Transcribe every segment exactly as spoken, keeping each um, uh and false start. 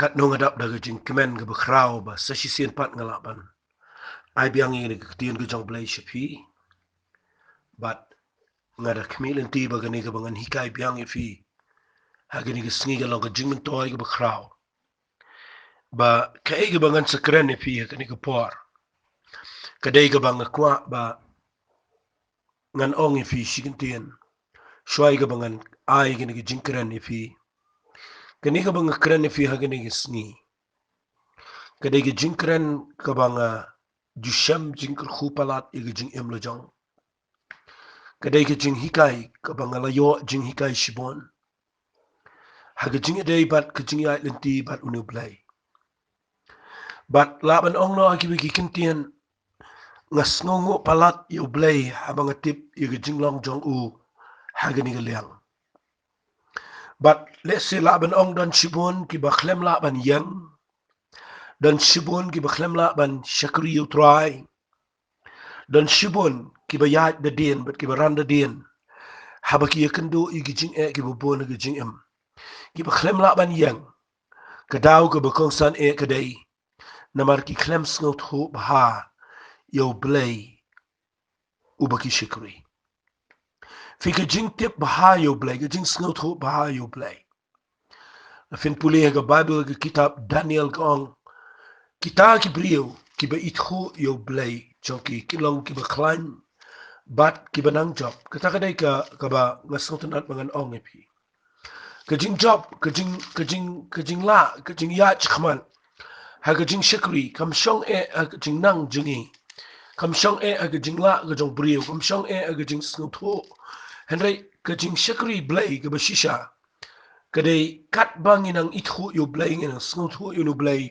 Katno nga dap da ka jingkmen kaba khraw ba sa shisien pat nga lah ban ai biang ïa kane ka ktien ka jong U Blei sha phi. Bad nga da khmih lynti ba kane kaba ngan hikai biang ïa phi ha kane ka sngi ka long ka jingmyntoi kaba khraw. Ba kaei kaba ngan sa kren ïa phi ha kane ka por, ka dei kaba nga kwah ba ngan ong ïa phi shi kyntien shuwa kaba ngan ai kane ka jingkren ïa phi. Kane kaba nga kren ïa phi ha kane ka sngi, ka dei ka jingkren kaba nga ju shem jingkyrkhu palat ïa ka jingim la jong. Ka dei ka jinghikai kaba nga la ïoh jinghikai shibun ha ka jingïadei bad ka jingïaid lynti bad une U Blei. Bad lah ban ong noh ha kiwei ki kyntien, nga sngewnguh palat ïa U Blei haba nga tip ïa ka jinglong jong u ha kane ka liang. Bad lehse lah ban ong don shibun kiba khlem lah ban ïeng, don shibun kiba khlem lah ban shakri ïa U Trai, don shibun kiba ïaid da dien bad kiba ran da dien haba ki ïakynduh ïa ki jingeh kiba bun ha ka jingim, kiba khlem lah ban ïeng. Ka daw kaba kongsan eh ka dei namar ki khlem sngewthuh bha ïa U Blei uba ki shakri. Phi, ka jingtip bha ïa U Blei, ka jingsngewthuh bha ïa U Blei, phin pule ha ka Baibl, ka kitab Daniel ka ong, kita ki briew kiba ithuh ïa U Blei jong ki, ki long kiba khlaiñ bad kiba nang jop. Kata ka dei ka, kaba nga sngewtynnat ba ngan ong ïa phi. Ka jingjop, ka jing, ka jing, ka jinglah, ka jingïaid shakhmat ha ka jingshakri kam shong eh ha ka jingnang jong ngi, kam shong eh ha ka jinglah ka jong briew, kam shong eh ha ka jingsngewthuh. Hynrei ka jingshakri Blei kaba shisha ka dei katba ngi nang ithuh ïa U Blei, ngi nang sngewthuh ïa une U Blei,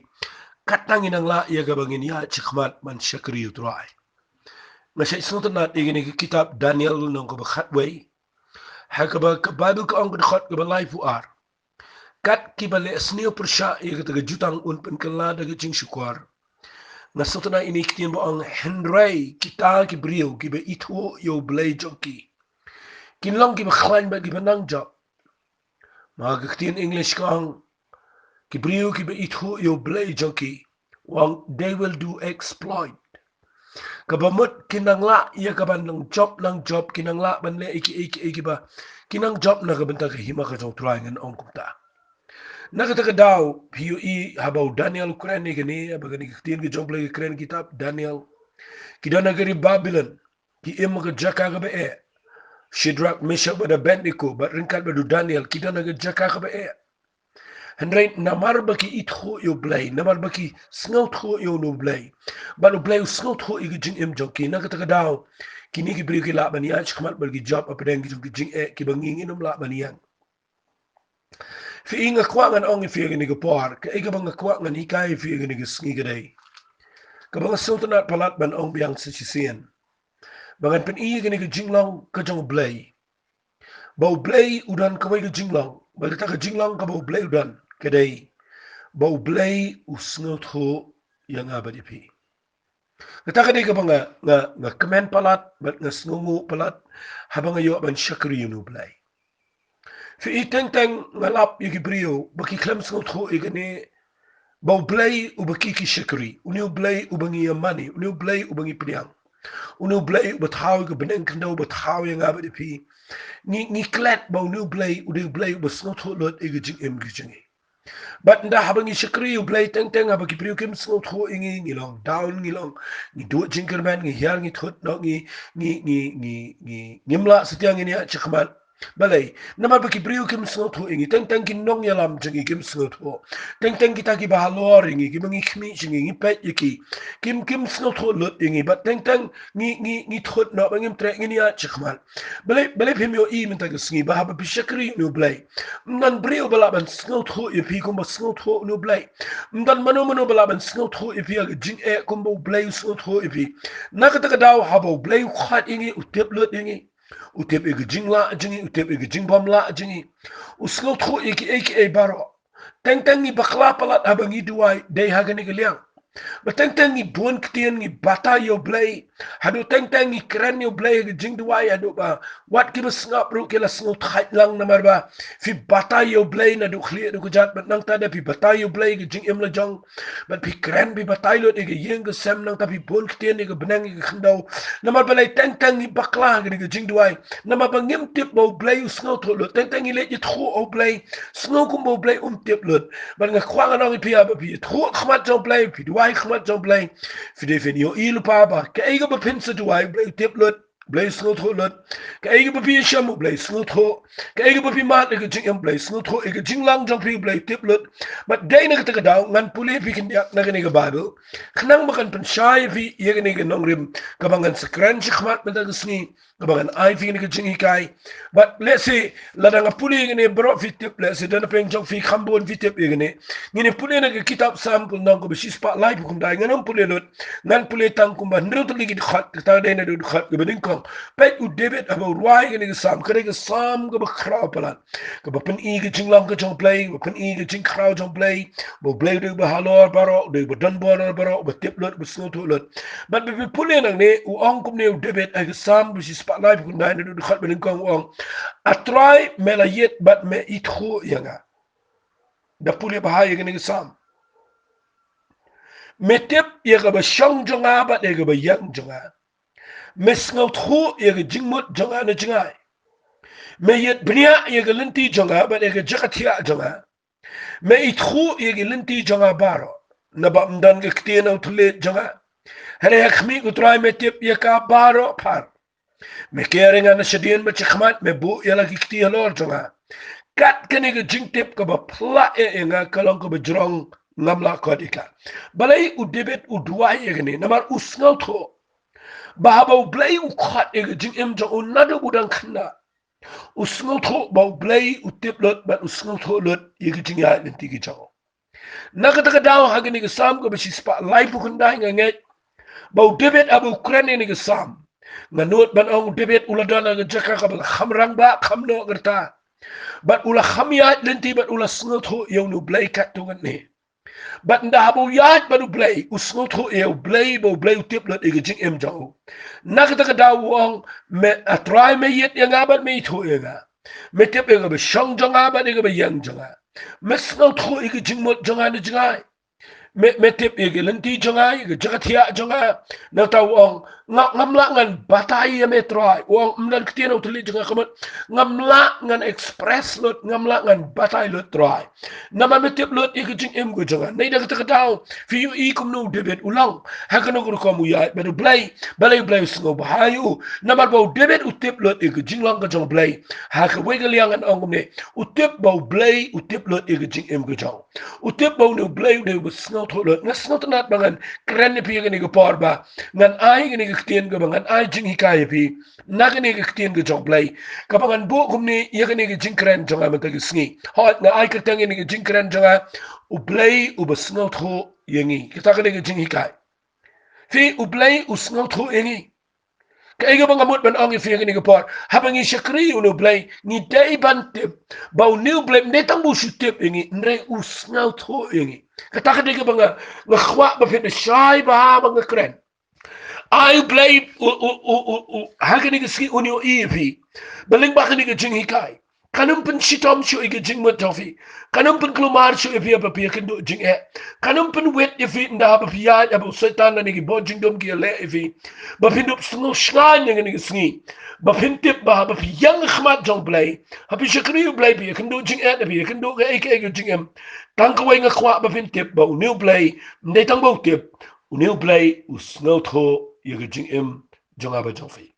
katba ngi nang lah ïa kaba ngin ïaid shakhmat ban shakri ïa U Trai. Nga shait sngewtynnat ïa kane ka kitab Daniel lynnong kaba khatwei, ha kaba ka Baibl ka ong, ka dkhot kaba laiphew ar: Kat kiba leh sniew pyrshah ïa kata ka jutang un pynkylla da ka jingshukor. Nga sngewtynnat ïa kine ki ktien ba ong, hynrei kita ki briew kiba ithuh ïa U Blei jong ki, kin long kiba khlaiñ bad kiba nang jop. Ma ka ktien English ka ong, ki briew kiba ithuh ïa U Blei jong ki, u ong, they will do exploit. Kaba mut kin nang lah ïa kaban nang jop, nang jop, kin nang lah ban leh ïa kiei kiei kiba, kin nang jop na ka bynta ka hima ka jong U Trai, ngan ong kumta. Na kata ka daw phi ïohi haba u Daniel u kren ïa kane, haba kane ka ktien ka jong U Blei ka kren ha kitab Daniel, ki don ha ka ri Babilon, ki im ha ka jaka kaba eh. Shadrak, Meshak bad Abednego bad ryngkat bad u Daniel ki don ha ka jaka kaba eh. Hynrei namar ba ki ithuh ïa U Blei, namar ba ki sngewthuh ïa une U Blei, bad U Blei u sngewthuh ïa ka jingim jong ki, na kata ka daw kine ki briew ki lah ban ïaid shakhmat bad ki jop hapdeng ki jong ki jingeh kiba ngi ngin ym lah ban ïeng. Phi, nga kwah ngan ong ïa phi ha kane ka por, kaei kaba nga kwah ngan hikai ïa phi ha kane ka sngi ka dei, kaba nga sngewtynnat palat ban ong biang sa shisien, ba ngan pyni ïa kane ka jinglong ka jong U Blei, ba U Blei u don kawei ka jinglong, ba kata ka jinglong kaba U Blei u don ka dei ba U Blei u sngewthuh ïa nga bad ïa phi. Kata ka dei kaba nga, nga, nga kmen palat bad nga sngewnguh palat haba nga ïoh ban shakri ïa une U Blei. Phi, teng teng nga lap ïa ki briew ba ki khlem sngewthuh ïa kane, ba U Blei uba ki ki shakri, une U Blei uba ngi ïamani, une U Blei uba ngi pdiang, une U Blei uba thaw ïa ka bneng khyndew, uba thaw ïa nga bad ïa phi, ngi, ngi klet ba une U Blei u dei U Blei uba sngewthuh lut ïa ka jingim ka jong ngi. Bad ynda haba ngi shakri ïa U Blei, teng teng haba ki briew kim sngewthuh ïa ngi, ngi long down, ngi long, ngi duh jingkyrmen, ngi hiar, ngi thut noh, ngi, ngi, ngi, ngi, ngi, ngim lah satia ngin ïaid shakhmat. Balei? Namar ba ki briew kim sngewthuh ïa ngi, teng teng ki nongïalam jong ngi kim sngewthuh, teng teng kita kiba halor ïa ngi, kiba ngi khmih sha ngi, ngi peit ïa ki, kim, kim sngewthuh lut ïa ngi, bad teng teng ngi, ngi, ngi thut noh, ba ngim treh, ngin ïaid shakhmat. Balei, balei phim ïohi mynta ka sngi ba haba phi shakri ïa une U Blei, ym don briew ba lah ban sngewthuh ïa phi kumba sngewthuh une U Blei? Ym don mano mano ba lah ban sngewthuh ïa phi ha ka jingeh kumba U Blei u sngewthuh ïa phi. Na kata ka daw haba U Blei u khot ïa ngi, u tip lut ïa ngi, u tip ïa ka jinglah jong ngi, u tip ïa ka jingbymlah jong ngi, u sngewthuh ïa kiei kiei baroh. Teng teng ngi bakla palat haba ngi duwai, dei ha kane ka liang. Ba teng teng ngi bun ktien ngi batai ïa U Blei. Haduh teng teng ngi kren ïa U Blei ha ka jingduwai haduh ba wat kiba sngap ruh ki la sngewthait lang namar ba phi batai ïa U Blei naduh khlieh haduh kjat, bad nangta da phi batai ïa U Blei ha ka jingim la jong. Bad phi kren phi batai lut ïa ka ïing ka sem, nangta phi bun ktien ïa ka bneng ïa ka khyndew. Namar balei teng teng ngi bakla ha ka jingduwai? Namar ba ngim tip ba U Blei u sngewthuh lut. Teng teng ngi leit ïathuh ïa U Blei, sngew kumba U Blei um tip lut. Bad nga kwah ngan ong ïa phi ba phi ïathuh khmat jong U Blei, phi duwai khmat jong U Blei, phi dei phin ïohi lypa ba kaei kaba phin sa duwai U Blei u tip lut, U Blei u sngewthuh lut. Kaei kaba phi ïashem U Blei u sngewthuh. Kaei kaba phi mad ha ka jingim U Blei u sngewthuh, ha ka jinglong jong phi U Blei u tip lut. Bad dei na kata ka daw ngan pule ïa phi khyndiat na kane ka Baibl, khnang ba kan pynshai ïa phi ïa kane ka nongrim kaba ngan sa kren shakhmat mynta ka sngi, kaba ngan ai ïa phi kane ka jinghikai. Bad lehse lada nga pule ïa kane baroh phi tip, lehse da na pdeng jong phi kham bun phi tip ïa kane. Ngin ïa pule na ka kitab Salm, ka lynnong kaba shispah laiphew khyndai. Ngan ym pule lut, ngan pule tang kumba hynriew tylli ki dkhot, kata ka dei naduh dkhot kaba nyngkong. Peit, u David haba u rwai kane ka Salm, ka dei ka Salm kaba khraw palat, kaba pyni ka jinglong ka jong U Blei, kaba pyni ka jingkhraw jong U Blei, ba U Blei u dei uba halor baroh, u dei uba don bor baroh, uba tip lut, uba sngewthuh lut. Bad ba phi pule nangne, u ong kumne u David ha ka Salm ba shispah laiphew khyndai, naduh dkhot ba nyngkong, u ong: A Trai, me la ïit bad me ithuh ïa nga. Da pule bha ïa kane ka Salm. Me tip ïa kaba shong jong nga bad ïa kaba ïeng jong nga. Me sngewthuh ïa ka jingmut jong nga na jngai. Me ïit bniah ïa ka lynti jong nga bad ïa ka jaka thiah jong nga. Me ithuh ïa ki lynti jong nga baroh, naba ym don ka ktien ha u thylliej jong nga. Hynrei ha khmih, ko Trai, me tip ïa ka baroh phar. Me ker ïa nga na shadien bad shakhmat, me buh ïa la ki kti halor jong nga. Kat kane ka jingtip kaba phla ïa nga ka long kaba jrong, ngam lah kot ïa ka. Balei u David u duwai ïa kane? Namar u sngewthuh ba haba U Blei u khot ïa ka jingim jong u naduh ba u dang khynnah, u sngewthuh ba U Blei u tip lut bad u sngewthuh lut ïa ka jingïaid lynti ka jong u. Na kata ka daw ha kane ka Salm kaba shispah laiphew khyndai nga ngeit ba u David haba u kren ïa kane ka Salm, nga nud ban ong u David u la don ha ka jaka kaba la kham rangbah, kham noh ka rta. Bad u la kham ïaid lynti bad u la sngewthuh ïa une U Blei katto katne. Bad ynda haba u ïaid bad U Blei, u sngewthuh ïa U Blei, ba U Blei u tip lut ïa ka jingim jong u. Na kata ka daw u ong, me, A Trai, me ïit ïa nga bad me ithuh ïa nga. Me tip ïa kaba shong jong nga bad ïa kaba ïeng jong nga. Me sngewthuh ïa ka jingmut jong nga na jngai. Me, me tip ïa ka lynti jong nga, ïa ka jaka thiah jong nga. Nangta u ong, nga, ngam lah ngan batai ïa me Trai. U ong, ym don ktien ha u thylliej jong nga, ka mut ngam lah ngan express lut, ngam lah ngan batai lut Trai. Namar me tip lut ïa ka jingim ka jong nga. Nai da kata ka daw phi ïohi kumno u David u long ha kano ka rukom u ïaid bad U Blei. Balei U Blei u sngewbha ïa u? Namar ba u David u tip lut ïa ka jinglong ka jong U Blei. Ha kawei ka liang ngan ong kumne, u tip ba U Blei u tip lut ïa ka jingim ka jong u. U tip ba une U Blei u dei uba sngewthuh lut. Nga sngewtynnat ba ngan kren ïa phi ha kane ka por ba ngan ai kane ka ktien kaba ngan ai jinghikai ïa phi na kane ka ktien ka jong U Blei, kaba ngan buh kumne ïa kane ka jingkren jong nga mynta ka sngi. Hooid, nga ai kyrteng ïa kane ka jingkren jong nga, U Blei uba sngewthuh ïa ngi. Kata kane ka jinghikai. Phi, U Blei u sngewthuh ïa ngi. Kaei kaba nga mut ban ong ïa phi ha kane ka por, haba ngi shakri ïa une U Blei, ngi dei ban tip ba une U Blei ym dei tang ba u shu tip ïa ngi, hynrei u sngewthuh ïa ngi. Kata ka dei kaba nga, nga kwah ba phin da shai bha ba nga kren. Ai U Blei u, u, u, u, u, ha kane ka sngi un ïohi ïa phi. Ba lyngba kane ka jinghikai, kan ym pynshitom shuh ïa ka jingmut jong phi. Kan ym pynkulmar shuh ïa phi haba phi ïakynduh jingeh. Kan ym pynwit ïa phi ynda haba phi ïaid, haba u Soitan lane ki bor jingdum ki ïaleh ïa phi. Ba phin dup sngew shngaiñ ïa kane ka sngi. Ba phin tip ba haba phi ïeng ha khmat jong U Blei, haba phi shakri U Blei, phi ïakynduh jingeh, phi ïakynduh kaei kaei ka jingim, tang kawei nga kwah ba phin tip ba une U Blei ym dei tang ba u tip, une U Blei u sngewthuh ïa ka jingim jong nga bad jong phi.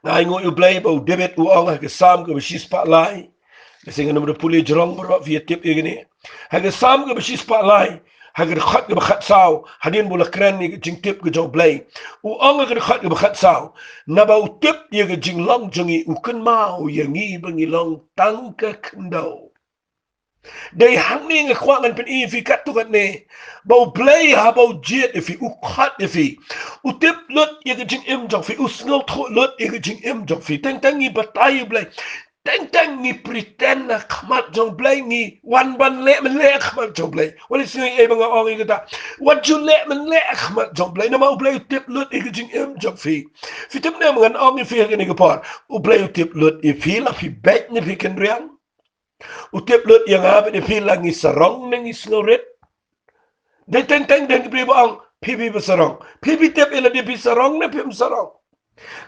Nga ainguh ïa U Blei ba u David u ong ha ka Salm kaba shispah lai. Lehse ngan ym da pule jrong baroh, phi ïa tip ïa kane. Ha ka Salm kaba shispah lai, ha ka dkhot kaba khatsaw, hadien ba u la kren ïa ka jingtip ka jong U Blei, u ong ha ka dkhot kaba khatsaw, naba u tip ïa ka jinglong jong ngi, u kynmaw ïa ngi ba ngi long tang ka khyndew. Dei hangne nga kwah ngan pyni ïa phi katto katne ba U Blei haba u jied ïa phi, u khot ïa phi, u tip lut ïa ka jingim jong phi, u sngewthuh lut ïa ka jingim jong phi. Teng teng ngi batai ïa U Blei. Teng teng ngi pretend na khmat jong Blei, ngi wan ban leh mynleh khmat jong Blei. Wat ju sngew ei ba nga ong ïa kata. Wat ju leh mynleh khmat jong Blei. Namar U Blei u tip lut ïa ka jingim jong phi. Phi tip ne ngan ong ïa phi ha kane ka por. U Blei u tip lut ïa phi la phi beit ne phi kynriang. U tip lut ïa nga bad ïa phi la ngi sarong ne ngi sngewrit. Dei teng teng dei ki briew ba ong phi phi ba sarong. Phi phi tip ïa lade phi sarong ne phim sarong.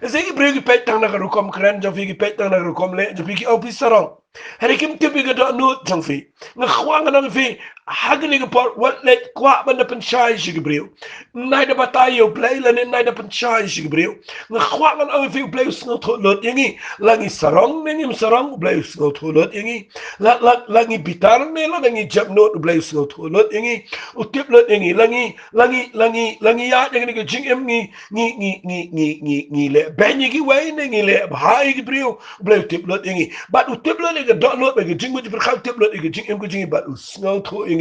Ïa ki briew ki peit tang na ka rukom kren jong phi, ki peit tang na ka rukom leh jong phi, ki ong phi sarong. Hynrei kim tip ïa ka dohnud jong phi. Nga kwah ngan ong ïa phi ha kane ka por, wat leit kwah ban da pynshai sha ki briew. Nai da batai ïa U Blei lane nai da pynshai sha ki briew. Nga kwah ngan ong ïa phi, U Blei u sngewthuh lut ïa ngi. La ngi sarong ne ngim sarong, U Blei u sngewthuh lut ïa ngi. La, la, la ngi bitar ne la ngi jepnud, U Blei u sngewthuh lut ïa ngi. U tip lut ïa ngi. La ngi, la ngi, la ngi, la ngi ïaid ïa kane ka jingim ngi, ngi, ngi leh beiñ ïa kiwei ne ngi leh bha ïa ki briew, U Blei u tip lut ïa ngi. Bad u tip lut ïa ka dohnud bad ka jingmut jingpyrkhat, u tip lut ïa ka jingim ka jong ngi bad u sngewthuh ïa ngi.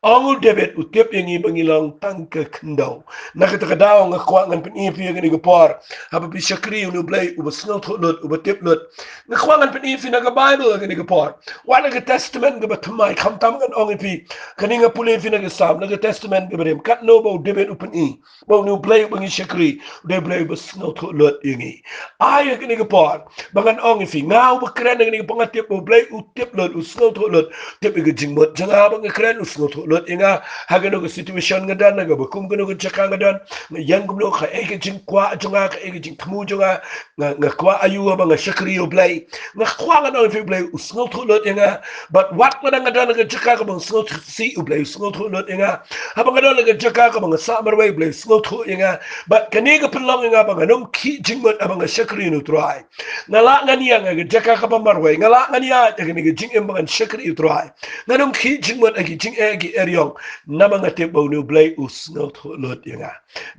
Ong u David, u tip ïa ngi ba ngi long tang ka khyndew. Na kata ka daw nga kwah ngan pyni ïa phi ha kane ka por, haba phi shakri ïa une U Blei uba sngewthuh lut, uba tip lut. Nga kwah ngan pyni ïa phi na ka Baibl ha kane ka por. Wat na ka Testament kaba thymmai, khamtam ngan ong ïa phi, kane nga pule ïa phi na ka Salm, na ka Testament kaba rim, katno ba u David u pyni ba une U Blei uba ngi shakri u dei U Blei uba sngewthuh lut ïa ngi. Ai ha kane ka por ba ngan ong ïa phi, nga uba kren ha kane ka por, nga tip ba U Blei u tip lut, u sngewthuh lut, tip ïa ka jingmut jong nga ba nga kren, u sngewthuh lut ïa nga. Ha kano ka situation nga don, ha kaba kum kano ka jaka nga don, nga ïeng kumno, kaei ka jingkwah jong nga, kaei ka jingthmu jong nga, nga, nga kwah aïu haba nga shakri ïa U Blei. Nga kwah ngan ong ïa phi, U Blei u sngewthuh lut ïa nga. Bad wat lada nga don ha ka jaka kaba nga sngewthuh sih, U Blei u sngewthuh lut ïa nga. Haba nga don ha ka jaka kaba nga sah marwei, U Blei u sngewthuh ïa nga. Bad kane ka pynlong ïa nga ba ngan ym khih jingmut haba nga shakri ïa une U Trai. Nga lah ngan ïeng ha ka jaka kaba marwei, nga lah ngan ïaid ha kane ka jingim ba ngan shakri ïa U Trai. Ngan ym khih jingmut ha ki jingeh ki eriong, namar nga tip ba une U Blei u sngewthuh lut ïa nga.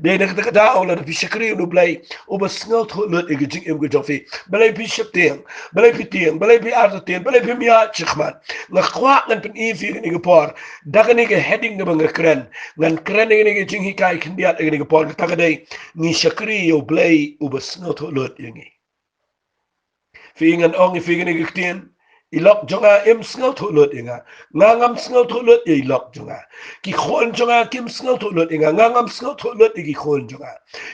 Dei na kata ka daw lada phi shakri ïa une U Blei uba sngewthuh lut ïa ka jingim ka jong phi, balei phi sheptieng, balei phi tieng, balei phi artatien, balei phim ïaid shakhmat. Nga kwah ngan pyni ïa phi ha kane ka por, da kane ka heading kaba nga kren, ngan kren ïa kane ka jinghikai khyndiat ha kane ka por, kata ka dei, ngi shakri ïa U Blei uba sngewthuh lut ïa ngi. Phi, ngan ong ïa phi kane ka ktien, i lok jong nga im sngewthuh lut ïa nga, nga ngam sngewthuh lut ïa i lok jong nga. Ki khun jong nga kim sngewthuh lut ïa nga, nga ngam sngewthuh lut ïa ki khun jong nga.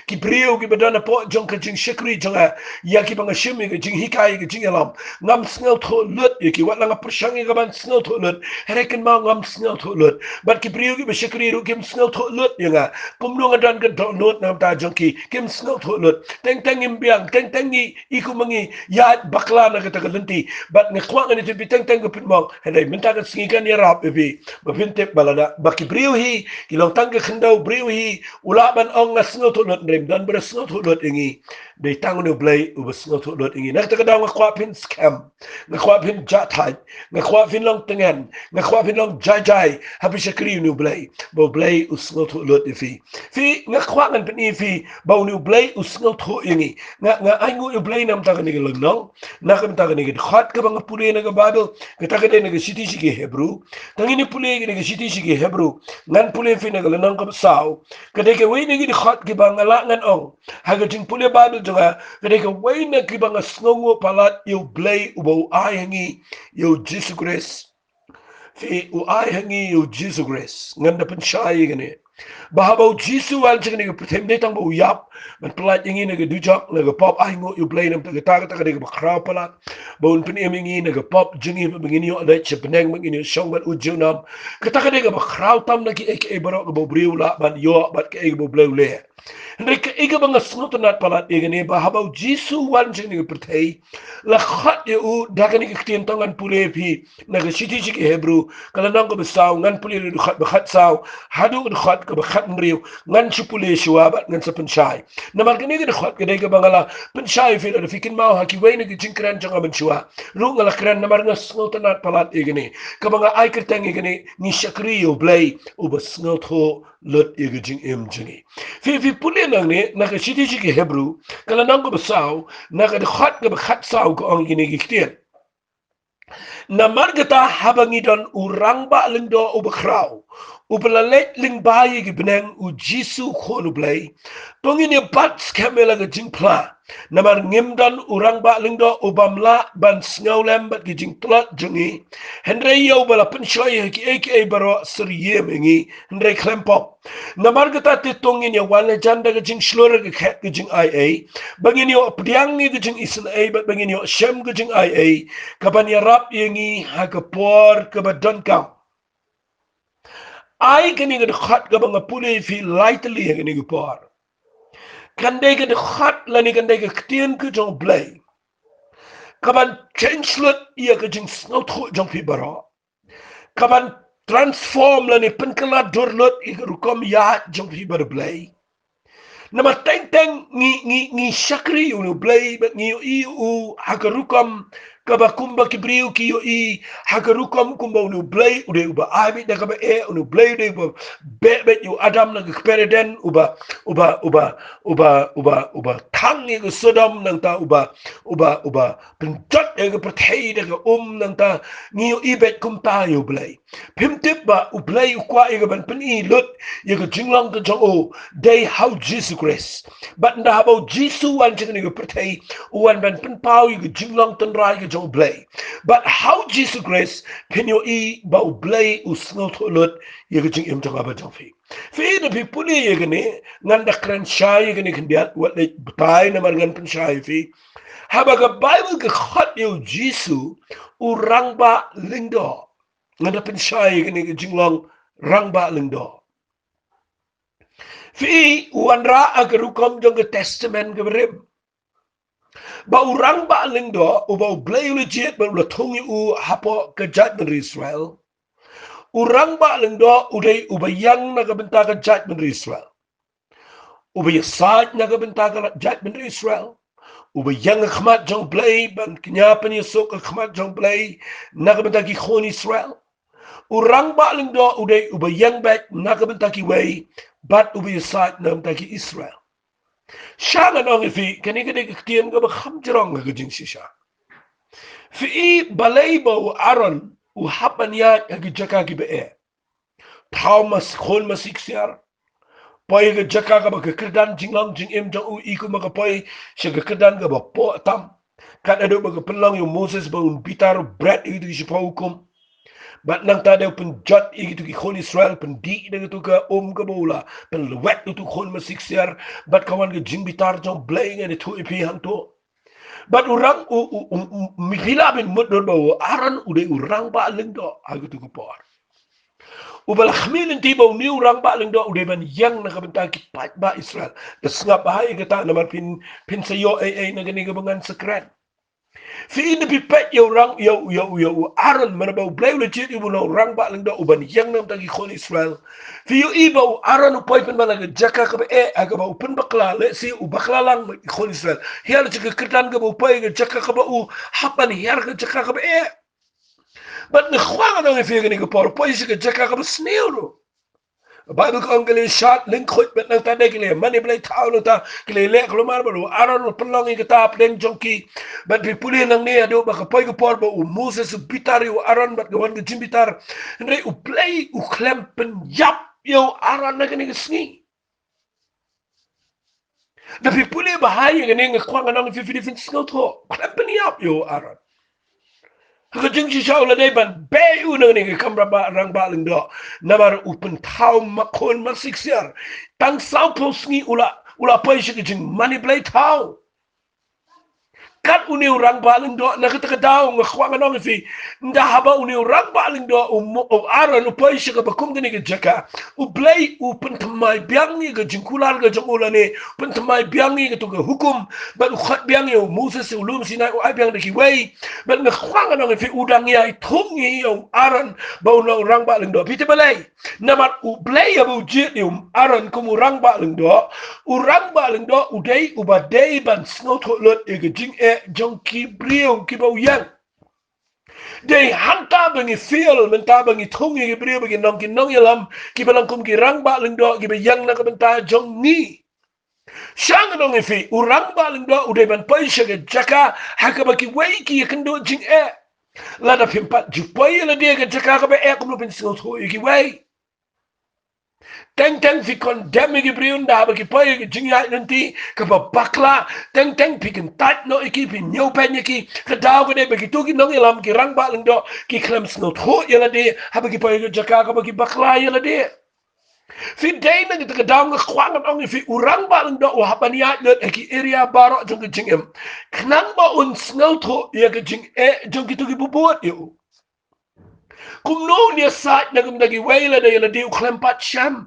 Ki briew kiba don hapoh jong ka jingshakri jong nga, ïa kiba nga shim ïa ka jinghikai, ïa ka jingïalam, ngam sngewthuh lut ïa ki. Wat la nga pyrshang ïa ka ban sngewthuh lut, hynrei kynmaw ngam sngewthuh lut. Bad ki briew kiba shakri ruh kim sngewthuh lut ïa nga. Kumno nga don ka dohnud na ka bynta jong ki, kim sngewthuh lut. Teng teng ngim biang, teng teng ngi i kum ma ngi ïaid bakla na kata ka lynti. Bad nga kwah ngan ïathuh ïa phi teng teng ka pynmong, hynrei mynta ka sngi kan ïarap ïa phi ba phin tip ba lada ba ki briew hi ki long tang ka khyndew, briew hi u lah ban ong nga sngewthuh lut, hynrei ym don ba da sngewthuh lut ïa ngi. Dei tang une U Blei uba sngewthuh lut ïa ngi. Na kata ka daw nga kwah phin skhem, nga kwah phin jah thait, nga kwah phin long tngen, nga kwah phin long jai jai haba phi shakri ïa une U Blei, ba U Blei u sngewthuh lut ïa phi. Phi, nga kwah ngan pyni ïa phi ba une U Blei u sngewthuh ïa ngi. Nga, nga ainguh ïa U Blei na ka bynta kane ka lynnong, na ka bynta kane ka dkhot kaba nga pule na ka Baibl, kata ka dei na ka shithi sha ki Hebru. Tang ngin ïa pule kane ka shithi sha ki Hebru, ngan pule ïa phi na ka lynnong kaba saw. Ka dei kawei na ki dkhot kiba nga lah ngan ong, ha ka jingpule Baibl jong nga, ka dei kawei na kiba nga sngewnguh palat ïa U Blei uba u ai ha ngi ïa U Jisu Khrist. Phi, u ai ha ngi ïa U Jisu Khrist. Ngan da pynshai ïa kane, ba haba U Jisu u wan sha kane ka pyrthei, ym dei tang ba u ïap ban pyllait ïa ngi na ka dujok, na ka pop. Ainguh ïa U Blei na ka bynta kata, kata ka dei kaba khraw palat, ba un pynim ïa ngi na ka pop jong ngi, ba ngin ïoh leit sha bneng, ba ngin ïoh shong bad U junom. Kata ka dei kaba khraw tam na kiei kiei baroh kaba u briew u lah ban ïoh bad kaei kaba U Blei u leh. Hynrei kaei kaba nga sngewtynnat palat ïa kane, ba haba U Jisu u wan sha kane ka pyrthei, la khot ïa u da kane ka ktien. To ngan pule ïa phi na ka shithi sha ki Hebru, ka lynnong kaba saw, ngan pule na ka dkhot ba khatsaw haduh ka dkhot kaba khathynriew. Ngan shu pule shuwa bad ngan sa pynshai. Namar kane ka dkhot ka dei kaba nga la pynshai ïa phi, lada phi kynmaw ha kiwei na ki jingkren jong nga mynshuwa ruh nga la kren, namar nga sngewtynnat palat ïa kane. Kaba nga ai kyrteng ïa kane, ngi shakri ïa U Blei uba sngewthuh lut ïa ka jingim jong ngi. Phi, phi pule nangne na ka shithi sha ki Hebru, ka lynnong kaba saw, na ka dkhot kaba khatsaw, ka ong kine ki ktien: Namar kata, haba ngi don u rangbah lyngdoh uba khraw, uba la leit lyngba ïa ki bneng, u Jisu u Khun u Blei, to ngin ïa bat skhem ïa la ka jingphla. Namar ngim don u rangbah lyngdoh u bym lah ban sngewlem bad ki jingtlot jong ngi, hynrei ïa uba la pynshoi ha kiei kiei baroh syriem ïa ngi, hynrei khlem pop. Namar kata te to ngin ïa wan hajan da ka jingshlur ha ka khet ka jingaiei, ba ngin ïoh pdiang ïa ka jingisynei bad ba ngin ïoh shem ka jingaiei kaban ïarap ïa ngi ha ka por kaba donkam. Ai kane ka dkhot kaba nga pule ïa phi lai tylli ha kane ka por. Kan dei ka dkhot lane kan dei ka ktien ka jong U Blei kaban change lut ïa ka jingsngewthuh jong phi baroh, kaban transform lane pynkylla dur lut ïa ka rukom ïaid jong phi bad U Blei. Namar teng teng ngi, ngi, ngi shakri ïa une U Blei bad ngi ïohi ïa u ha ka rukom kaba kumba ki briew ki ïohi, ha ka rukom kumba une U Blei u dei uba ai beit da kaba eh, une U Blei u dei uba beh beit ïa u Adam na ka kper Eden, uba, uba, uba, uba, uba, uba thang ïa ka Sodom, nangta uba, uba, uba pynjot ïa ka pyrthei da ka um, nangta ngi ïohi beit kumta ïa U Blei. Phim tip ba U Blei u kwah ïa ka ban pyni lut ïa ka jinglong ka jong u dei ha U Jisu Khrist. Bad ynda haba U Jisu u wan sha kane ka pyrthei, u wan ban pynpaw ïa ka jinglong tynrai ka jong U Blei. Bad ha U Jisu Khrist phin ïohi ba U Blei u sngewthuh lut ïa ka jingim jong nga bad jong phi. Phi, da phi pule ïa kane, ngan da kren shai ïa kane khyndiat, wat leit batai namar ngan pynshai ïa phi. Haba ka Baibl ka khot ïa U Jisu u rangbah lyngdoh, ngan da pynshai ïa kane ka jinglong rangbah lyngdoh. Phi, u wanrah ha ka rukom jong ka Testament kaba rim. Ba u rangbah lyngdoh uba U Blei u la jied bad u la thung ïa u hapoh ka jaitbynriew Israel, u rangbah lyngdoh u dei uba ïeng na ka bynta ka jaitbynriew Israel, uba ïasaid na ka bynta ka jaitbynriew Israel, uba ïeng ha khmat jong U Blei ban kñia pynïasuk ha khmat jong U Blei na ka bynta ki khun Israel. U rangbah lyngdoh u dei uba ïeng beit na ka bynta kiwei bad uba ïasaid na ka bynta ki Israel. Sha ngan ong ïa phi, kane ka dei ka ktien kaba kham jrong ha ka jingshisha. Phi, balei ba u Aaron u hap ban ïaid ha ki jaka kiba eh? Thaw mas khun masi ksiar, poi ha ka jaka kaba ka kyrdan jinglong jingim jong u i kumba ka poi sha ka kyrdan kaba poh tam. Kat haduh ba ka pynlong ïa u Moses ba un bitar, u bret ïa kitu ki shiphew hukum. Bad nangta dei u pynjot ïa kitu ki khun Israel, pyndih da katu ka um kaba u la pynlwet ïa utu u khun masi ksiar. Bad ka wan ka jingbitar jong U Blei, ngan ïathuh ïa phi hangto. Bad u rang u, u, u, u, mi phi lah ban mutdur ba u Aaron u dei u rangbah lyngdoh ha katu ka por. Uba la khmih lynti ba une u rangbah lyngdoh u dei ban ïeng na ka bynta ki paidbah Israel. Da sngap bha ïa kata namar phin, phin sa ïoh ei ei na kane kaba ngan sa kren. Phi, ynda phi peit ïa u rang, ïa u, ïa u, ïa u Aaron, mynba U Blei u la jied ïa u ban long rangbah lyngdoh u ban ïeng na ka bynta ki khun Israel. Phi ïohi ba u Aaron u poi pynban ha ka jaka kaba eh, ha kaba u pynbakla, lehse u bakla lang bad ki khun Israel. Hiar sha ka kyrdan kaba u poi, ka jaka kaba u hap ban hiar ka jaka kaba eh. Bad nga kwah ngan ong ïa phi kane ka por, u poi sha ka jaka kaba sniew ruh. Baibl ka ong ki la shad lyngkhuid bad nangta dei ki la mane blei thaw, nangta ki la leh kulmar bad u Aaron u pynlong ïa kata hapdeng jong ki. Bad phi pule nangne haduh ba ka poi ka por ba u Moses u bitar ïa u Aaron bad ka wan ka jingbitar. Hynrei U Blei u khlem pynïap ïa u Aaron na kane ka sngi. Da phi pule bha ïa kane, nga kwah ngan ong ïa phi, phi dei phin sngewthuh, u khlem pynïap ïa u Aaron. Ha ka jingshisha u la dei ban beh ïa u na kane ka kam rangbah, rangbah lyngdoh. Namar u pynthaw ma khun masi ksiar. Tang sawphew sngi u la, u la poi sha ka jingmane blei thaw. Kat une u rangbah lyngdoh, na kata ka daw nga kwah ngan ong ïa phi, ynda haba une u rangbah lyngdoh u Mo-, u Aaron u poi sha kaba kum kane ka jaka, U Blei u pynthymmai biang ïa ka jingkular ka jong u lane, pynthymmai biang ïa katu ka hukum, bad u khot biang ïa u Moses sha u lum Sinai, u ai biang da kiwei. Bad nga kwah ngan ong ïa phi, u dang ïai thung ïa u Aaron ba un long rangbah lyngdoh. Phi tip balei? Namar U Blei haba u jied ïa u Aaron kum u rangbah lyngdoh, u rangbah lyngdoh u dei uba dei ban sngewthuh lut ïa ka jingeh jong ki briew kiba u ïeng. Dei hangta ba ngi fail mynta, ba ngi thung ïa ki briew ba ki long ki nongïalam, kiba long kum ki rangbah lyngdoh kiba ïeng na ka bynta jong ngi. Sha ngan ong ïa phi, u rangbah lyngdoh u dei ban poi sha ka jaka ha kaba kiwei ki ïakynduh jingeh. Lada phim pat ju poi ïa lade ha ka jaka kaba eh, kumno phin sngewthuh ïa kiwei? Teng teng phi condemn ïa ki briew ynda haba ki poi ïa ki jingïaid lynti kaba bakla. Teng teng phi kyntait noh ïa ki, phi ñiewbeiñ ïa ki. Ka daw ka dei ba kito ki nongïalam, ki rangbah lyngdoh, ki khlem sngewthuh ïa lade haba ki poi ïa ka jaka kaba ki bakla ïa lade. Phi dei na kata ka daw, nga kwah ngan ong ïa phi, u rangbah lyngdoh u hap ban ïaid lut ha ki area baroh jong ka jingim, khnang ba un sngewthuh ïa ka jingeh jong kito kiba bud ïa u. Kumno un ïasaid na ka bynta kiwei lada ïa lade u khlem pat shem?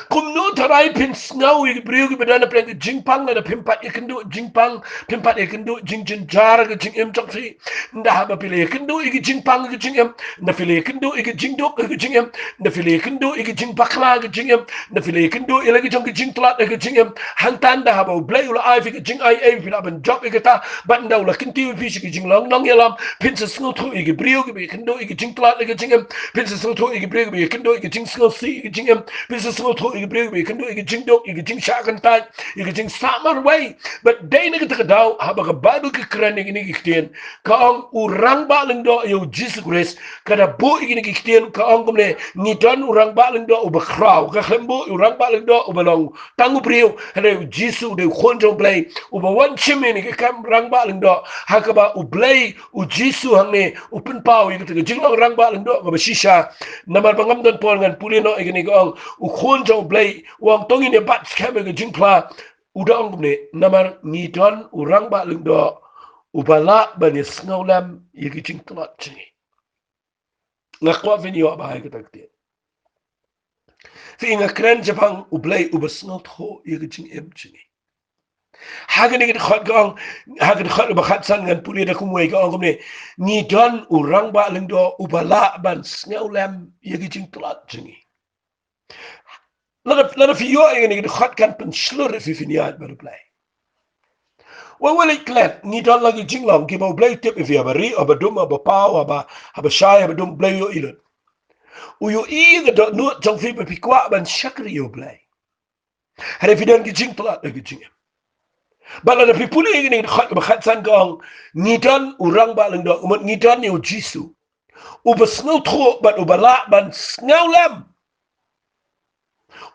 Kumno tharai phin sngew ïa ki briew kiba don hapdeng ka jingpang lada phim pat ïakynduh jingpang, phim pat ïakynduh jingjynjar ha ka jingim jong phi? Ynda haba phi la ïakynduh ïa ka jingpang ha ka jingim, ynda phi la ïakynduh ïa ka jingduk ha ka jingim, ynda phi la ïakynduh ïa ka jingbakla ha ka jingim, ynda phi la ïakynduh ïa la ki jong ka jingtlot ha ka jingim, hangta ynda haba U Blei u la ai phi ka jingaiei, phi lah ban jop ïa kata. Bad ynda u la kyntiew ïa phi sha ka jinglong nongïalam, phin sa sngewthuh ïa ki briew kiba ïakynduh ïa ka jingtlot ha ka jingim, phin sa sngewthuh ïa ki briew kiba ïakynduh ïa ka jingsngewsih ha ka jingim, phin sa sngewthuh ïa ki briew kiba ïakynduh ïa ka jingduk, ïa ka jingshah kyntait, ïa ka jingsah marwei. Bad dei na kata ka daw haba ka Baibl ka kren ïa kine ki ktien, ka ong u rangbah lyngdoh ïa U Jisu Khrist, ka da buh ïa kine ki ktien, ka ong kumne: Ngi don u rangbah lyngdoh uba khraw. Ka khlem buh ïa u rangbah lyngdoh uba long tang u briew, hynrei U Jisu u dei u Khun jong U Blei, uba wan shim ïa kane ka kam rangbah lyngdoh, ha kaba U Blei, U Jisu hangne u pynpaw ïa kata ka jinglong rangbah lyngdoh kaba shisha. Namar ba ngam don por ngan pule noh ïa kane, ka ong u Khun jong U Blei u ong, to ngin ïa bat skhem ïa ka jingphla. U da ong kumne: Namar ngi don u rangbah lyngdoh uba lah ban ïa sngewlem ïa ka jingtlot jong ngi. Nga kwah phin ïoh bha ïa kata ka ktien. Phi, nga kren shaphang U Blei uba sngewthuh ïa ka jingim jong ngi. Ha kane ka dkhot ka ong, ha ka dkhot ba khatsan ngan pule da kumwei, ka ong kumne: Ngi don u rangbah lyngdoh uba lah ban sngewlem ïa ka jingtlot jong ngi. Lada, lada phi ïoh ïa kane ka dkhot kan pynshlur ïa phi, phin ïaid bad U Blei. Wat, wat leit klet, ngi don la ki jinglong kiba U Blei u tip ïa phi, haba rieh, haba dum, haba paw, haba, haba shai, haba dum, U Blei u ïohi lut. U ïohi ïa ka dohnud jong phi ba phi kwah ban shakri ïa U Blei. Hynrei phi don ki jingtlot ha ka jingim. Bad lada phi pule ïa kane ka dkhot kaba khatsan, ka ong: Ngi don u rangbah lyngdoh, ka mut ngi don ïa U Jisu uba sngewthuh bad uba lah ban sngewlem.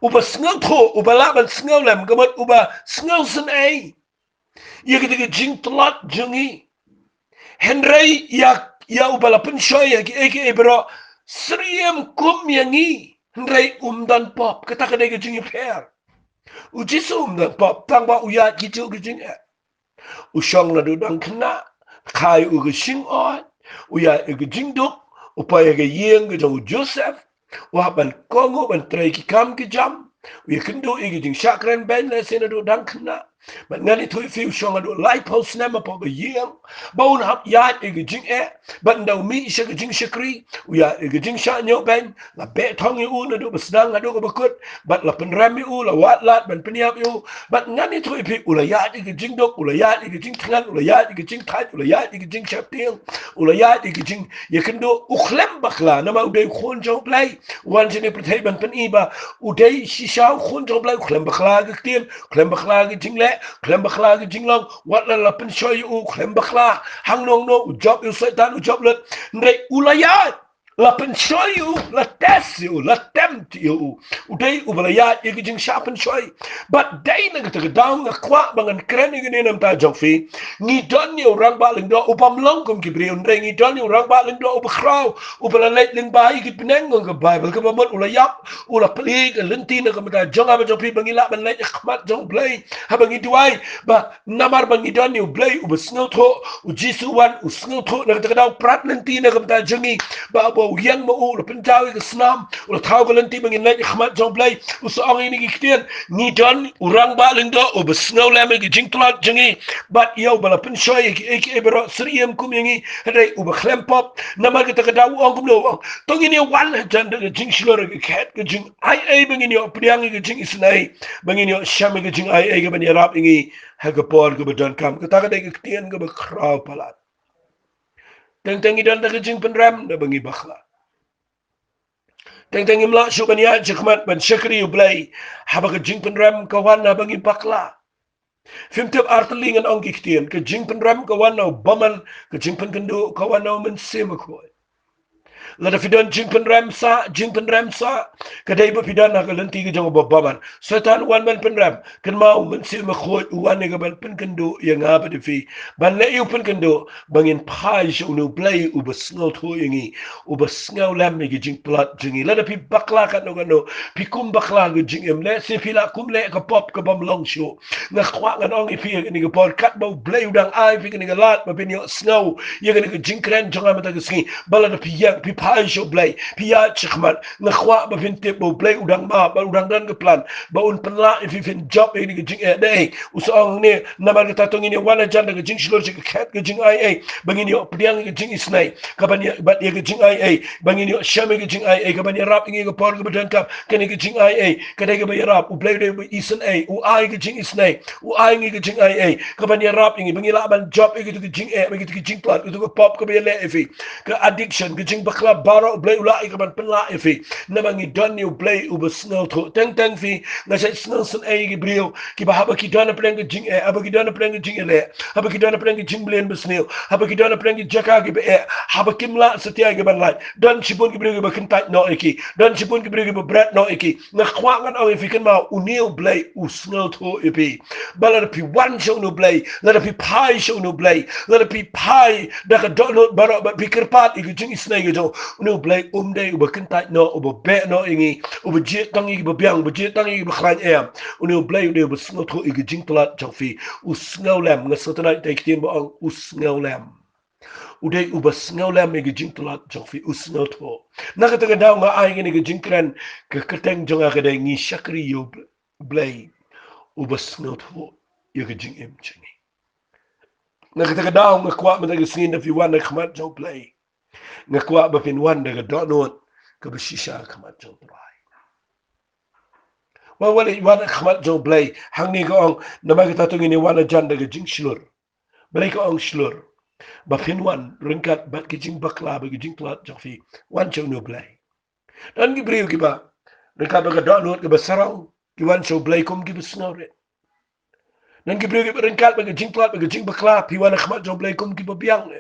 Uba sngewthuh, uba lah ban sngewlem, ka mut uba sngewsynei ïa kata ka jingtlot jong ngi. Hynrei ïa, ïa uba la pynshoi ïa kiei kiei baroh, syriem kum ïa ngi, hynrei um don pop. Kata ka dei ka jingïapher. U Jisu um don pop, tang ba u ïaid kito ki jingeh. U shong naduh dang khynnah, kha ïa u ka shingoit, u ïaid ïa ka jingduk, u poi ha ka ïing ka jong u Joseph, u hap ban kohnguh ban trei ki kam ki jam, u ïakynduh ïa ka jingshah kren beiñ lehse naduh dang khynnah. Bad ngan ïathuh ïa phi, u shong haduh laiphew snem hapoh ka ïing, ba un hap ïaid ïa ka jingeh. Bad ynda u mih sha ka jingshakri, u ïaid ïa ka jingshah ñiewbeiñ, la beh thong ïa u naduh ba sdang haduh kaba kut, bad la pynrem ïa u, la wad lad ban pynïap ïa u. Bad ngan ïathuh ïa phi, u la ïaid ïa ka jingduk, u la ïaid ïa ka jingthngan, u la ïaid ïa ka jingthait, u la ïaid ïa ka jingsheptieng, u la ïaid ïa ka jingïakynduh, u khlem bakla, namar u dei u Khun jong U Blei. U wan shane pyrthei ban pyni ba u dei shisha u Khun jong U Blei, u khlem bakla ka ktien, u khlem bakla ka jingleh, u khlem bakla ka jinglong. Wat la la pynshoi ïa u, u khlem bakla. Hangno hangno u jop ïa u Soitan, u jop lut. Hynrei u la ïaid, la pynshoi ïa u, la test ïa u, la tempt ïa u. U dei uba la ïaid ïa ka jingshah pynshoi. Bad dei na kata ka daw nga kwah ba ngan kren ïa kane na ka bynta jong phi. Ngi don ïa u rangbah lyngdoh u bym long kum ki briew, hynrei ngi don ïa u rangbah lyngdoh uba khraw, uba la leit lyngba ïa ki bneng jong ka Baibl, kaba mut u la ïap, u la plie ïa ka lynti na ka bynta jong nga bad jong phi, ba ngi lah ban leit ha khmat jong U Blei. Haba ngi duwai, ba namar ba ngi don ïa U Blei uba sngewthuh, u Jisu u wan, u sngewthuh, na kata ka daw u prat lynti na ka bynta jong ngi, ba haba u ïeng ma u, u la pynjaw ïa ka snam, u la thaw ka lynti ba ngin leit ha khmat jong U Blei. U sa ong ïa ngi ki ktien: Ngi don u rangbah lyngdoh uba sngewlem ïa ka jingtlot jong ngi, bad ïa uba la pynshoi ïa kiei kiei baroh, syriem kum ïa ngi, hynrei uba khlem pop. Namar kata ka daw u ong kumno, u ong: To ngin ïa wan hajan da ka jingshlur, ka khet, ka jingaiei, ba ngin ïoh pdiang ïa ka jingisynei, ba ngin ïoh shem ïa ka jingaiei kaban ïarap ïa ngi ha ka por kaba donkam. Kata ka dei ka ktien kaba khraw palat. Teng teng ngi don da ka jingpynrem, da ba ngi bakla. Teng teng ngim lah shuh ban ïaid shakhmat ban shakri U Blei haba ka jingpynrem ka wan, haba ngi bakla. Phim tip artylli ngan ong ki ktien: ka jingpynrem ka wan na u bymman, ka jingpynkynduh ka wan na u Mynsiem Bakhuid. Lada phi don jingpynrem sah, jingpynrem sah, ka dei ba phi don ha ka lynti ka jong u bymman. Soitan u wan ban pynrem, kynmaw u Mynsiem Bakhuid u wan ïa ka ban pynkynduh ïa nga bad ïa phi. Ban leh ïa u pynkynduh, ba ngin phai sha une u Blei uba sngewthuh ïa ngi, uba sngewlem ïa ki jingtlot jong ngi. Lada phi bakla katno katno, phi kum bakla ka jingim, lehse phi la kum leh ka pop ka bym long shuh. Nga kwah ngan ong ïa phi ïa kane ka por, katba u Blei u dang ai ïa phi kane ka lad ba phin ïohsngew ïa kane ka jingkren jong nga mynta ka sngi, ba lada phi ïeng, phi phai sha u Blei, phi ïaid shakhmat, nga kwah ba phin tip ba u Blei u dang map, ba u dang don ka plan ba un pynlah ïa phi phin jop ïa kane ka jingeh. Dei, u sa ong hangne, namar kata to ngin ïa wan hajan da ka jingshlur sha ka khet ka jingaiei, ba ngin ïoh pdiang ïa ka jingisynei, ka ban ïa, bad ïa ka jingaiei, ba ngin ïoh shem ïa ka jingaiei, ka ban ïarap ïa ngi ha ka por kaba donkam. Kane ka jingaiei ka dei kaba ïarap. U Blei u dei uba isynei, u ai ka jingisynei, u ai ngi ka jingaiei, ka ban ïarap ïa ngi ba ngi lah ban jop ïa kito ki jingeh, ïa kito ki jingtlot, kito ka pop kaba ïaleh ïa phi, ka addiction, ka jingbakla baroh, u Blei u lah ïa ka ban pynlah ïa phi. Namar ngi don ïa u Blei uba sngewthuh. Teng teng phi, nga shait sngewsynei ïa ki briew kiba haba ki don hapdeng ka jingeh, haba ki don hapdeng ka jingeh leh, haba ki don hapdeng ka jingmlien basniew, haba ki don hapdeng ka jaka kiba eh, haba kim lah satia ïa ka ban lait, don shibun ki briew kiba kyntait noh ïa ki, don shibun ki briew kiba bret noh ïa ki. Nga kwah ngan ong ïa phi kynmaw, une u Blei u sngewthuh ïa phi. Ba lada phi wan sha une u Blei, lada phi phai sha une u Blei, lada phi phai da ka dohnud baroh bad phi kyrpad ïa ka jingisynei ka jong u, une u Blei um dei uba kyntait noh, uba beh noh ïa ngi, uba jied tang ïa kiba biang, uba jied tang ïa kiba khlaiñ em. Une u Blei u dei uba sngewthuh ïa ka jingtlot jong phi. U sngewlem, nga sngewtynnat ïa ka ktien ba ong u sngewlem. U dei uba sngewlem ïa ka jingtlot jong phi, u sngewthuh. Na kata ka daw nga ai kane ka jingkren, ka kyrteng jong nga ka dei ngi shakri ïa u Blei uba sngewthuh ïa ka jingim jong ngi. Na kata ka daw nga kwah mynta ka sngi lada phi wan ha khmat jong u Blei, nga kwah ba phin wan da ka dohnud kaba shisha ha khmat jong u Trai. Wat leit wan ha khmat jong u Blei, hangne ka ong, namar kata to ngin ïa wan hajan da ka jingshlur. Balei ka ong shlur? Ba phin wan ryngkat bad ki jingbakla bad ki jingtlot jong phi. Wan sha une u Blei. Don ki briew kiba ryngkat bad ka dohnud kaba sarong ki wan sha u Blei kum kiba sngewrit. Don ki briew kiba ryngkat bad ka jingtlot bad ka jingbakla, phi wan ha khmat jong u Blei kum kiba biang.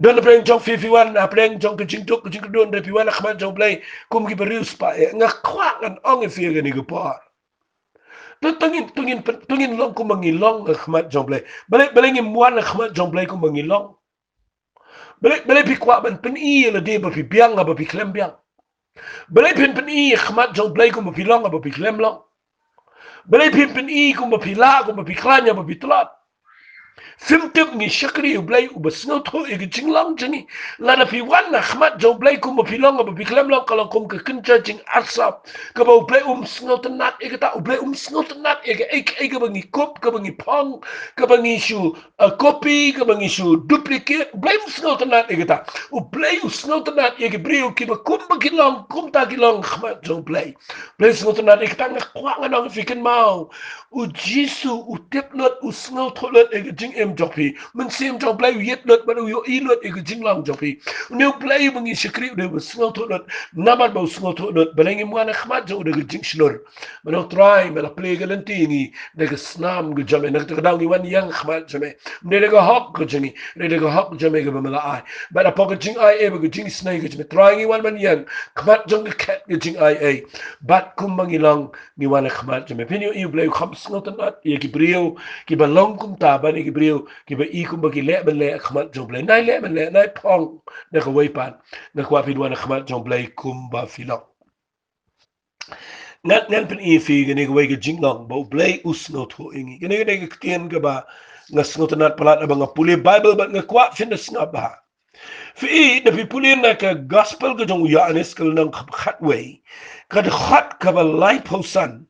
Don hapdeng jong phi, phi wan hapdeng jong ka jingduk ka jingkordor, hynrei phi wan ha khmat jong u Blei kum kiba riewspah. Nga kwah ngan ong ïa phi ha kane ka por, to, to ngin, to ngin pyn-, to ngin long kumba ngi long ha khmat jong u Blei. Balei, balei ngim wan ha khmat jong u Blei kumba ngi long? Balei, balei phi kwah ban pyni ïa lade ba phi biang haba phi khlem biang? Balei phin pyni ha khmat jong u Blei kumba phi long haba phi khlem long? Balei phin pyni kumba phi lah, kumba phi khlaiñ haba phi tlot? Phim tip ngi shakri ïa u Blei uba sngewthuh ïa ka jinglong jong ngi. Lada phi wan ha khmat jong u Blei kumba phi long haba phi khlem long, ka long kum ka kynja jingarsap kaba u Blei um sngewtynnat ïa kata. U Blei um sngewtynnat ïa kaei kaei kaba ngi kup, kaba ngi phong, kaba ngi shu, uh, copy, kaba ngi shu duplicate. U Blei um sngewtynnat ïa kata. U Blei u sngewtynnat ïa ki briew kiba kumba ki long, kumta ki long ha khmat jong u Blei. Blei sngewtynnat ïa kata. Nga kwah ngan ong ïa phi kynmaw, u Jisu u tip lut, u sngewthuh lut ïa ka jingim jong phi. Mynsiem jong u Blei u ïeit lut bad u ïohi lut ïa ka jinglong jong phi. Une u Blei uba ngi shakri u dei uba sngewthuh lut. Namar ba u sngewthuh lut, balei ngim wan ha khmat jong u da ka jingshlur? Ba ong, Trai, me la plie ïa ka lynti ïa ngi da ka snam ka jong me. Na kata ka daw ngi wan ïeng ha khmat jong me. Ym dei da ka hok ka jong ngi, hynrei da ka hok jong me kaba me la ai. Bad hapoh ka jingaiei bad ka jingisynei ka jong me, Trai, ngi wan ban ïeng ha khmat jong ka khet ka jingaiei. Bad kumba ngi long, ngi wan ha khmat jong me. Phin ïohi u Blei u kham sngewtynnat ïa ki briew kiba long kumta, ban ïa ki briew kiba i kumba ki leh ban leh ha khmat jong u Blei. Nai leh ban leh, nai phong da kawei pat. Nga kwah phin wan ha khmat jong u Blei kumba phi long. Ngan, ngan pyni ïa phi kane kawei ka jinglong ba u Blei u sngewthuh ïa ngi. Kane, kane ka ktien kaba nga sngewtynnat palat haba nga pule Baibl bad nga kwah phin da sngap bha. Phi i, lada phi pule na ka Gospel ka jong u Ïoannis ka lynnong kaba khatwei, ka dkhot kaba laiphew san.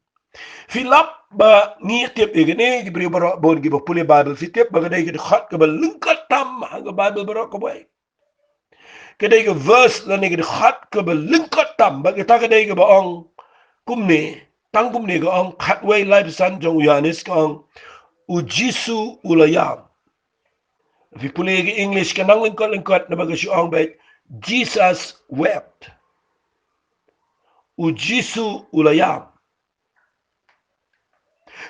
Phi lap ba ngi tip ïa kane, ki briew baroh bun kiba pule Baibl, phi tip ba ka dei ka dkhot kaba lyngkot tam ha ka Baibl baroh kawei. Ka dei ka verse lane ka dkhot kaba lyngkot tam, bad kata ka dei kaba ong kumne, tang kumne ka ong, khatwei laiphew san jong u Ïoannis ka ong, u Jisu u la ïam. Phi pule ka English ka nang lyngkot lyngkot naba ka shu ong beit, Jesus wept. U Jisu u la ïam.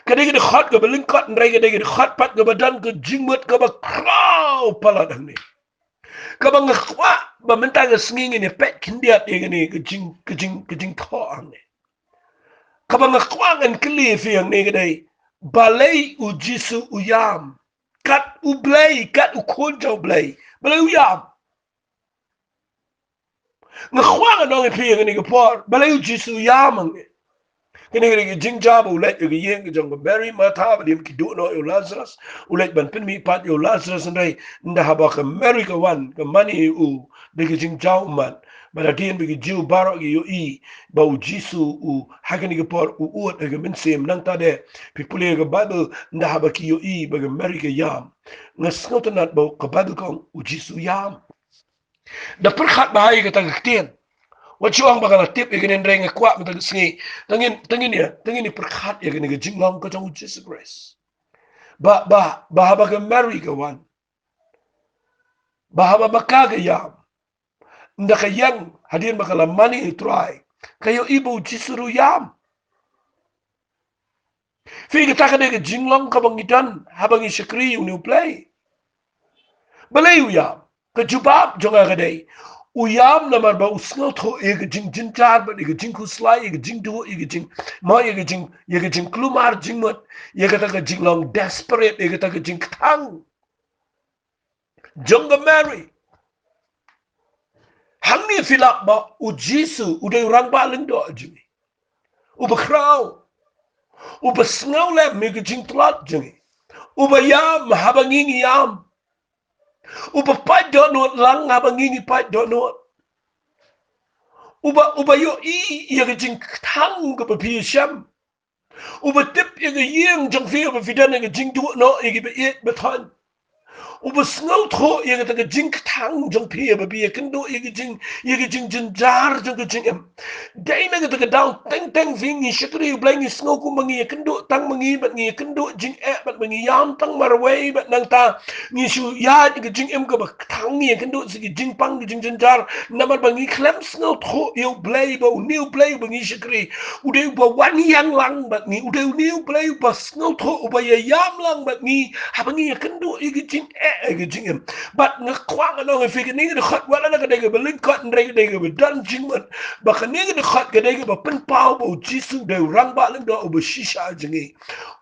Ka dei ka dkhot kaba lyngkot, hynrei ka dei ka dkhot pat kaba don ka jingmut kaba khraw palat hangne. Kaba nga kwah ba mynta ka sngi ngin ïa peit khyndiat ïa kane ka jing, ka jing, ka jingthoh hangne. Kaba nga kwah ngan kylli ïa phi hangne ka dei, balei u Jisu u ïam? Kat u Blei, kat u Khun jong u Blei, balei u ïam? Nga kwah ngan ong ïa phi ha kane ka por, balei u Jisu u ïam hangne? Kane ka dei ka jingjia ba u leit ïa ka ïing ka jong ka Mary, Martha, ba dei ki duh noh ïa u Lazarus. U leit ban pynmih pat ïa u Lazarus, hynrei ynda haba ka Mary ka wan, ka mane ïa u da ka jingjaw ummat. Bad hadien ba ki Jiw baroh ki ïohi ba u Jisu u, ha kane ka por u ud ha ka mynsiem. Nangta de, phi pule ïa ka Baibl, ynda haba ki ïohi ba ka Mary ka ïam, nga sngewtynnat ba ka Baibl ka ong u Jisu u ïam. Da pyrkhat bha ïa kata ka ktien. Wat shu ong ba nga la tip ïa kane, hynrei nga kwah mynta ka sngi, tang ngin, tang ngin ïa, tang ngin ïa pyrkhat ïa kane ka jinglong ka jong u Jisu Khrist. Ba, ba, ba haba ka Mary ka wan, ba haba ma ka ka ïam, ynda ka ïeng, hadien ba ka la mane ïa u Trai, ka ïohi ba u Jisu ruh u ïam. Phi, kata ka dei ka jinglong kaba ngi don haba ngi shakri ïa une u Blei. Balei u ïam? Ka jubab jong nga ka dei, u ïam namar ba u sngewthuh ïa ka jingjynjar bad ïa ka jingkhuslai, ïa ka jingduh, ïa ka jing, mo, ïa ka jing, ïa ka jingkulmar jingmut, ïa kata ka jinglong desperate, ïa kata ka jingkthang jong ka Mary. Hangne phi lap ba u Jisu u dei u Rangbah Lyngdoh jong ngi, uba khraw, uba sngewlem ïa ka jingtlot jong ngi, uba ïam haba ngi ngi ïam, uba pait dohnud lang haba ngi ngi pait dohnud, uba, uba ïohi ïa ka jingkthang kaba phi ïashem, uba tip ïa ka ïing jong phi, uba phi don ïa ka jingduh noh ïa kiba ïeit ba thon, uba sngewthuh ïa kata ka jingkthang jong phi, ba phi ïakynduh ïa ka jing, ïa ka jingjynjar jong ka jingim. Dei na kata ka daw teng teng phi, ngi shakri ïa u Blei, ngi sngew kumba ngi ïakynduh tang ma ngi bad ngi ïakynduh jingeh bad ba ngi ïam tang marwei, bad nangta ngi shu ïaid ïa ka jingim kaba kthang, ngi ïakynduh sa ki jingpang ki jingjynjar, namar ba ngi khlem sngewthuh ïa u Blei, ba une u Blei uba ngi shakri u dei uba wan ïeng lang bad ngi, u dei une u Blei uba sngewthuh, uba ïa ïam lang bad ngi haba ngi ïakynduh ïa ka jingeh, ïa ka jingim. Bad nga kwah ngan ong ïa phi, kane ka dkhot wat la ka dei kaba lyngkot, hynrei ka dei kaba don jingmut, ba kane ka dkhot ka dei kaba pynpaw ba u Jisu u dei u Rangbah Lyngdoh uba shisha jong ngi,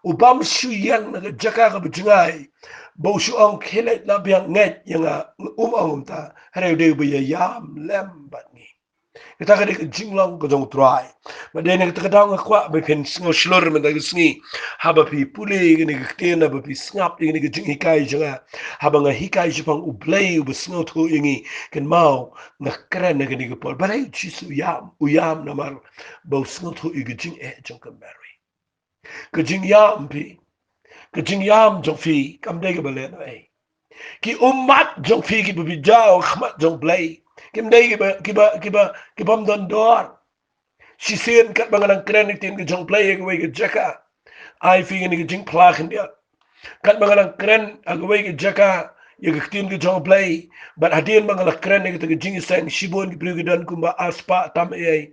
u bym shu ïeng na ka jaka kaba jngai ba u shu ong, khie leit la biang, ngeit ïa nga, um ong kumta, hynrei u dei uba ïa ïam lem bad ngi. Kata ka dei ka jinglong ka jong u Trai. Bad dei na kata ka daw nga kwah ba phin sngew shlur mynta ka sngi, haba phi pule ïa kane ka ktien, haba phi sngap ïa kane ka jinghikai jong nga, haba nga hikai shaphang u Blei uba sngewthuh ïa ngi, kynmaw, nga kren ha kane ka por, balei u Jisu u ïam? U ïam namar ba u sngewthuh ïa ka jingeh jong ka Mary. Ka jingïam, phi, ka jingïam jong phi kam dei kaba lehnohei. Ki ummat jong phi kiba phi jaw ha khmat jong u Blei kim dei kiba, kiba, kiba, kibym don dor. Shisien katba nga nang kren ïa ka ktien ka jong u Blei ha kawei ka jaka, ai phi kane ka jingphla khyndiat. Katba nga nang kren ha kawei ka jaka ïa ka ktien ka jong u Blei, bad hadien ba nga la kren ïa kata ka jingïaseng, shibun ki briew ki don kumba ar spah tam ei ei.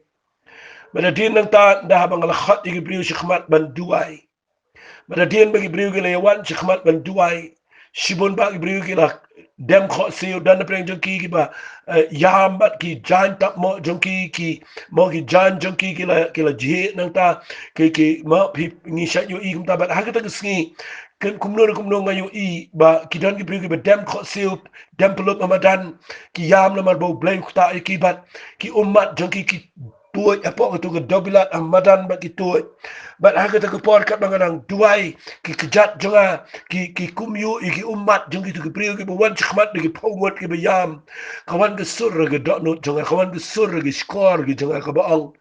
Bad hadien nangta, ynda haba nga la khot ïa ki briew shakhmat ban duwai, bad hadien ba ki briew ki la ïa wan shakhmat ban duwai, shibun bah ki briew ki la dem khohsiew, don napdeng jong ki kiba, eh, ïam, bad ki jaiñ tap moh jong ki, ki, mo, ki jaiñ jong ki ki la, ki la jhieh nangta, ki, ki, mo, phi, ngi shait ïohi kumta. Bad ha kata ka sngi, kin kumno ne kumno nga ïohi ba ki don ki briew kiba dem khohsiew, dem pyllup ha madan, ki ïam namar ba u Blei u ktah ïa ki, bad ki ummat jong ki ki tuid hapoh katu ka dewbilat ha madan bad ki tuid. Bad ha kata ka por katba nga nang duwai, ki kjat jong nga ki, ki kumjuh ïa ki ummat jong kitu ki briew kiba wan shakhmat da ki phew ngut kiba ïam. Ka wan ka sur ha ka dohnud jong nga, ka wan ka sur ha ka shkor ka jong nga kaba ong,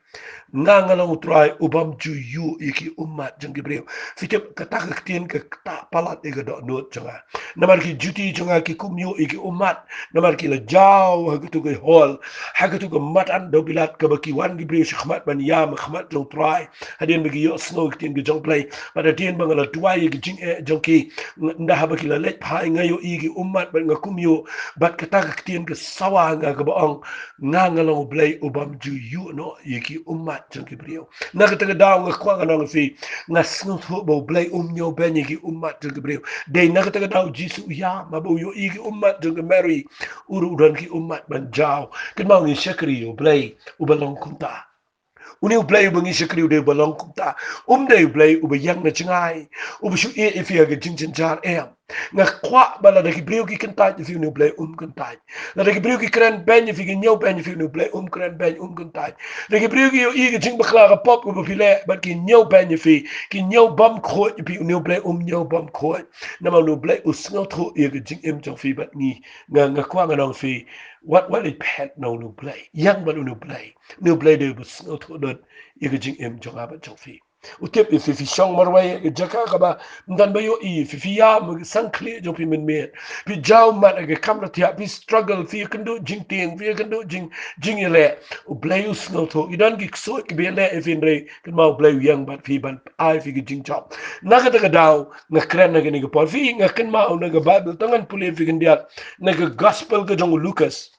nga nga long u Trai u bym ju ïuh ïa ki ummat jong ki briew. Phi tip, kata ka ktien ka ktah palat ïa ka dohnud jong nga. Namar ki juti jong nga ki kumjuh ïa ki ummat, namar ki la jaw ha katu ka hall, ha katu ka madan dewbilat kaba ki wan ki briew shakhmat ban ïam ha khmat jong u Trai, hadien ba ki ïohsngew ïa ka ktien ka jong u Blei. Bad hadien ba nga la duwai ïa ka jingeh jong ki, ynda haba ki la leit phai, nga ïohi ïa ki ummat bad nga kumjuh, bad kata ka ktien ka sawa ha nga kaba ong, nga nga long u Blei u bym ju ïuh noh ïa ki ummat jong ki briew. Na kata ka daw nga kwah ngan ong ïa phi, nga sngewthuh ba U Blei um ñiewbeiñ ïa ki ummat jong ki briew. Dei na kata ka daw U Jisu u ïam, haba u ïohi ki ummat jong ka Mari, u ruh u don ki ummat ban jaw. Kynmaw, ngi shakri ïa U Blei uba long kumta. Une U Blei uba ngi shakri u dei uba long kumta. Um dei U Blei uba ïeng na jngai, uba shu ïeh ïa phi ha ka jingjynjar, em. Nga kwah ba lada ki briew ki kyntait ïa phi, une U Blei um kyntait. Lada ki briew ki kren beiñ ïa phi, ki ñiewbeiñ ïa phi, une U Blei um kren beiñ, um kyntait. Lada ki briew ki ïohi ka jingbakla ka pop kaba phi leh bad ki ñiewbeiñ ïa phi, ki ñiew bymkhuid ïa phi, une U Blei um ñiew bymkhuid. Namar une U Blei u sngewthuh ïa ka jingim jong phi bad ngi. Nga, nga kwah ngan ong ïa phi, wat, wat leit phet na une U Blei. Ïeng bad une U Blei. Une U Blei dei uba sngewthuh lut ïa ka jingim jong nga bad jong phi. U tip ïa phi, phi shong marwei ha ka jaka kaba ym don ba ïohi ïa phi, phi ïam ha ka sang khlieh jong phi mynmiet. Phi jaw mat ha ka kamra thiah, phi struggle, phi ïakynduh jingtieng, phi ïakynduh jing, jingïaleh. U Blei u sngewthuh. Ki don ki ksuid kiba ïaleh ïa phi, hynrei kynmaw U Blei u ïeng bad phi ban ai phi ka jingjop. Na kata ka daw nga kren ha kane ka por, phi, nga kynmaw na ka Baibl, tang ngan pule ïa phi khyndiat na ka Gospel ka jong u Lukas.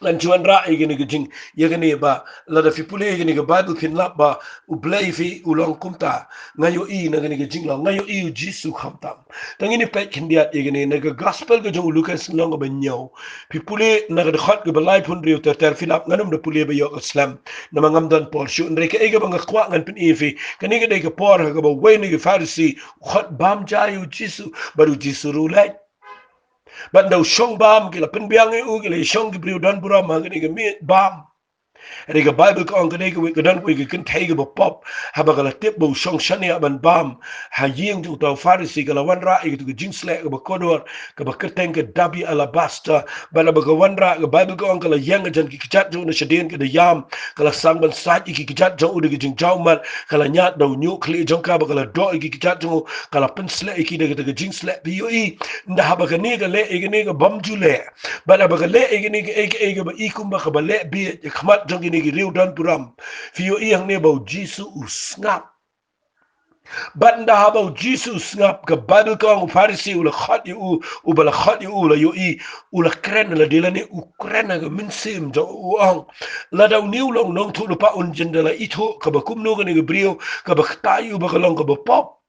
Ngan shu wanrah ïa kane ka jing, ïa kane ba lada phi pule ïa kane ka Baibl phin lap ba U Blei ïa phi u long kumta. Nga ïohi na kane ka jinglong, nga ïohi U Jisu khamtam. Tang ngin ïa peit khyndiat ïa kane na ka Gospel ka jong u Lukas, lynnong kaba hynñiew. Phi pule na ka dkhot kaba laiphew hynriew ter ter, phi lap, ngan ym da pule ba ïoh ka slem. Namar ngam don por shuh, hynrei kaei kaba nga kwah ngan pyni ïa phi, kane ka dei ka por ha kaba uwei na ki Pharisi u khot bam ja ïa U Jisu, bad U Jisu ruh u leit. Bad ynda u shong bam, ki la pynbiang ïa u, ki la ïashong ki briew don burom ha kane ka miej bam. Hynrei ka Baibl ka ong ka dei kawei, ka don kawei ka kynthei kaba pop, haba ka la tip ba u shong shaniah ban bam ha ïing jong uta u Pharisi, ka la wanrah ïa katu ka jingsleh kaba kordor, kaba kyrteng ka dabi alabaster. Bad haba ka wanrah, ka Baibl ka ong ka la ïeng hajan ki kjat jong u na shadien, ka da ïam, ka la sdang ban sait ïa ki kjat jong u da ka jingjaw mat, ka la ñiad da u ñiuh khlieh jong ka, bad ka la doh ïa ki kjat jong u, ka la pynsleh ïa ki da kata ka jingsleh. Phi ïohi, ynda haba kane ka leh ïa kane ka bym ju leh, bad haba ka leh ïa kane kaei kaei kaba i kumba kaba leh bieit ha khmat jong kine ki riew don burom, phi ïohi hangne ba U Jisu u sngap. Bad ynda haba U Jisu u sngap, ka Baibl ka ong u Pharisi u la khot ïa u, uba la khot ïa u, u la ïohi, u la kren, la dei lane u kren ha ka mynsiem jong u, u ong, lada une u long u nongïathuhlypa, un jin da la ithuh kaba kumno kane ka briew kaba kta ïa u ba ka long kaba pop.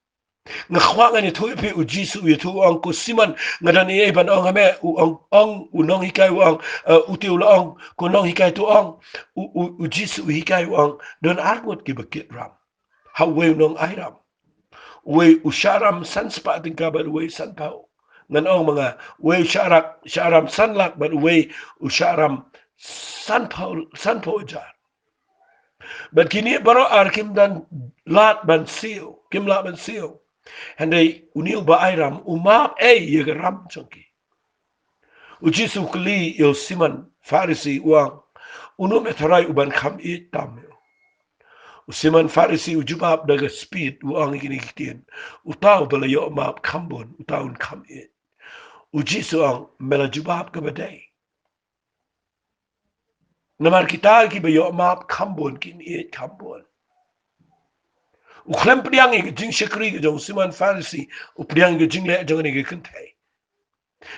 Nga kwah ngan ïathuh ïa phi, U Jisu u ïathuh, u ong, ko Simon, nga don ei ei ban ong ha me. U ong, ong u nonghikai, u ong, eh, u te u la ong, ko nonghikai, to ong. U, u, U Jisu u hikai, u ong, don ar ngut kiba kit ram ha uwei u nongai ram. Uwei u shah ram san spah tyngka bad uwei sanphew. Ngan ong ma nga, uwei u shah rak, shah ram san lak bad uwei u shah ram sanphew, sanphew hajar. Bad kine baroh ar kim don lad ban siew, kim lah ban siew. Hynrei une uba ai ram u map ei ïa ka ram jong ki. U Jisu u kylli ïa u Simon Pharisi, u ong, uno me tharai u ban kham ïeit tam ïa u? U Simon Pharisi u jubab da ka speed, u ong ïa kine ki ktien, uta uba la ïoh map kham bun, uta un kham ïeit. U Jisu u ong, me la jubab kaba dei. Namar kita kiba ïoh map kham bun kin ïeit kham bun. U khlem pdiang ïa ka jingshakri ka jong u Simon Pharisi, u pdiang ïa ka jingleh jong kane ka kynthei.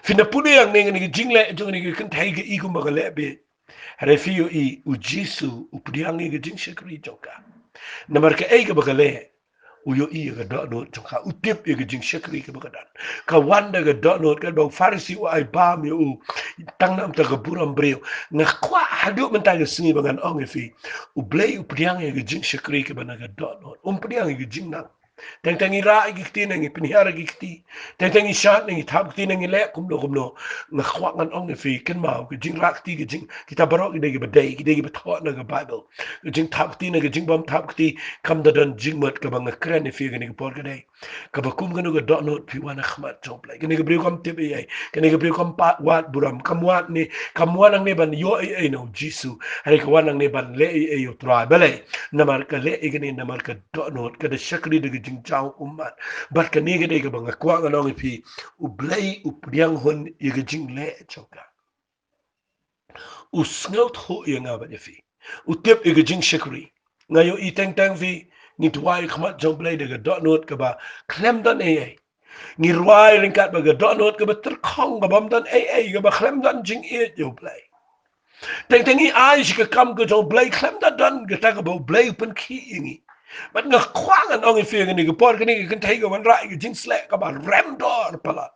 Phin da pule ïa kane, kane ka jingleh jong kane ka kynthei ka i kumba ka leh bieit. Hynrei phi ïohi, U Jisu u pdiang ïa ka jingshakri jong ka. Namar kaei kaba ka leh, u ïohi ïa ka dohnud jong ka, u tip ïa ka jingshakri kaba ka don. Ka wan da ka dohnud, katba u Pharisi u ai bam ïa u tang namar ka burom briew. Nga kwah haduh mynta ka sngi ba ngan ong ïa phi, U Blei u pdiang ïa ka jingshakri kaba na ka dohnud, um pdiang ïa ka jingnang. Teng teng ngi rah ïa ki kti ne ngi pynhiar ïa ki kti, teng teng ngi shad ne ngi thap kti ne ngi leh kumno kumno, nga kwah ngan ong ïa phi, kynmaw, ka jingrah kti, ka jing, kita baroh ki dei kiba dei, ki dei kiba thoh na ka Baibl. Ka jingthap kti ne ka jingbym thap kti kam da don jingmut. Kaba nga kren ïa phi kane ka por ka dei, kaba kum kano ka dohnud phi wan ha khmat jong U Blei. Kane ka briew kam tip ei ei, kane ka briew kam pat wad burom, kam wad ne, kam wan hangne ban ïoh ei ei na U Jisu, hynrei ka wan hangne ban leh ei ei ïa U Trai. Balei? Namar ka leh ïa kane namar ka dohnud, ka da shakri da ka jingjaw ummat. Bad kane ka dei kaba nga kwah ngan ong ïa phi, U Blei u pdiang hun ïa ka jingleh jong ka. U sngewthuh ïa nga bad ïa phi. U tip ïa ka jingshakri. Nga ïohi teng teng phi, ngi duwai ha khmat jong U Blei da ka dohnud kaba khlem don ei ei. Ngi rwai ryngkat bad ka dohnud kaba tyrkhong, kaba ym don ei ei, kaba khlem don jingïeit ïa U Blei. Teng teng ngi ai sha ka kam ka jong U Blei khlem da don kata kaba U Blei u pynkhih ïa ngi. Bad nga kwah ngan ong ïa phi ha kane ka por, kane ka kynthei ka wanrah ïa ka jingsleh kaba rem dor palat.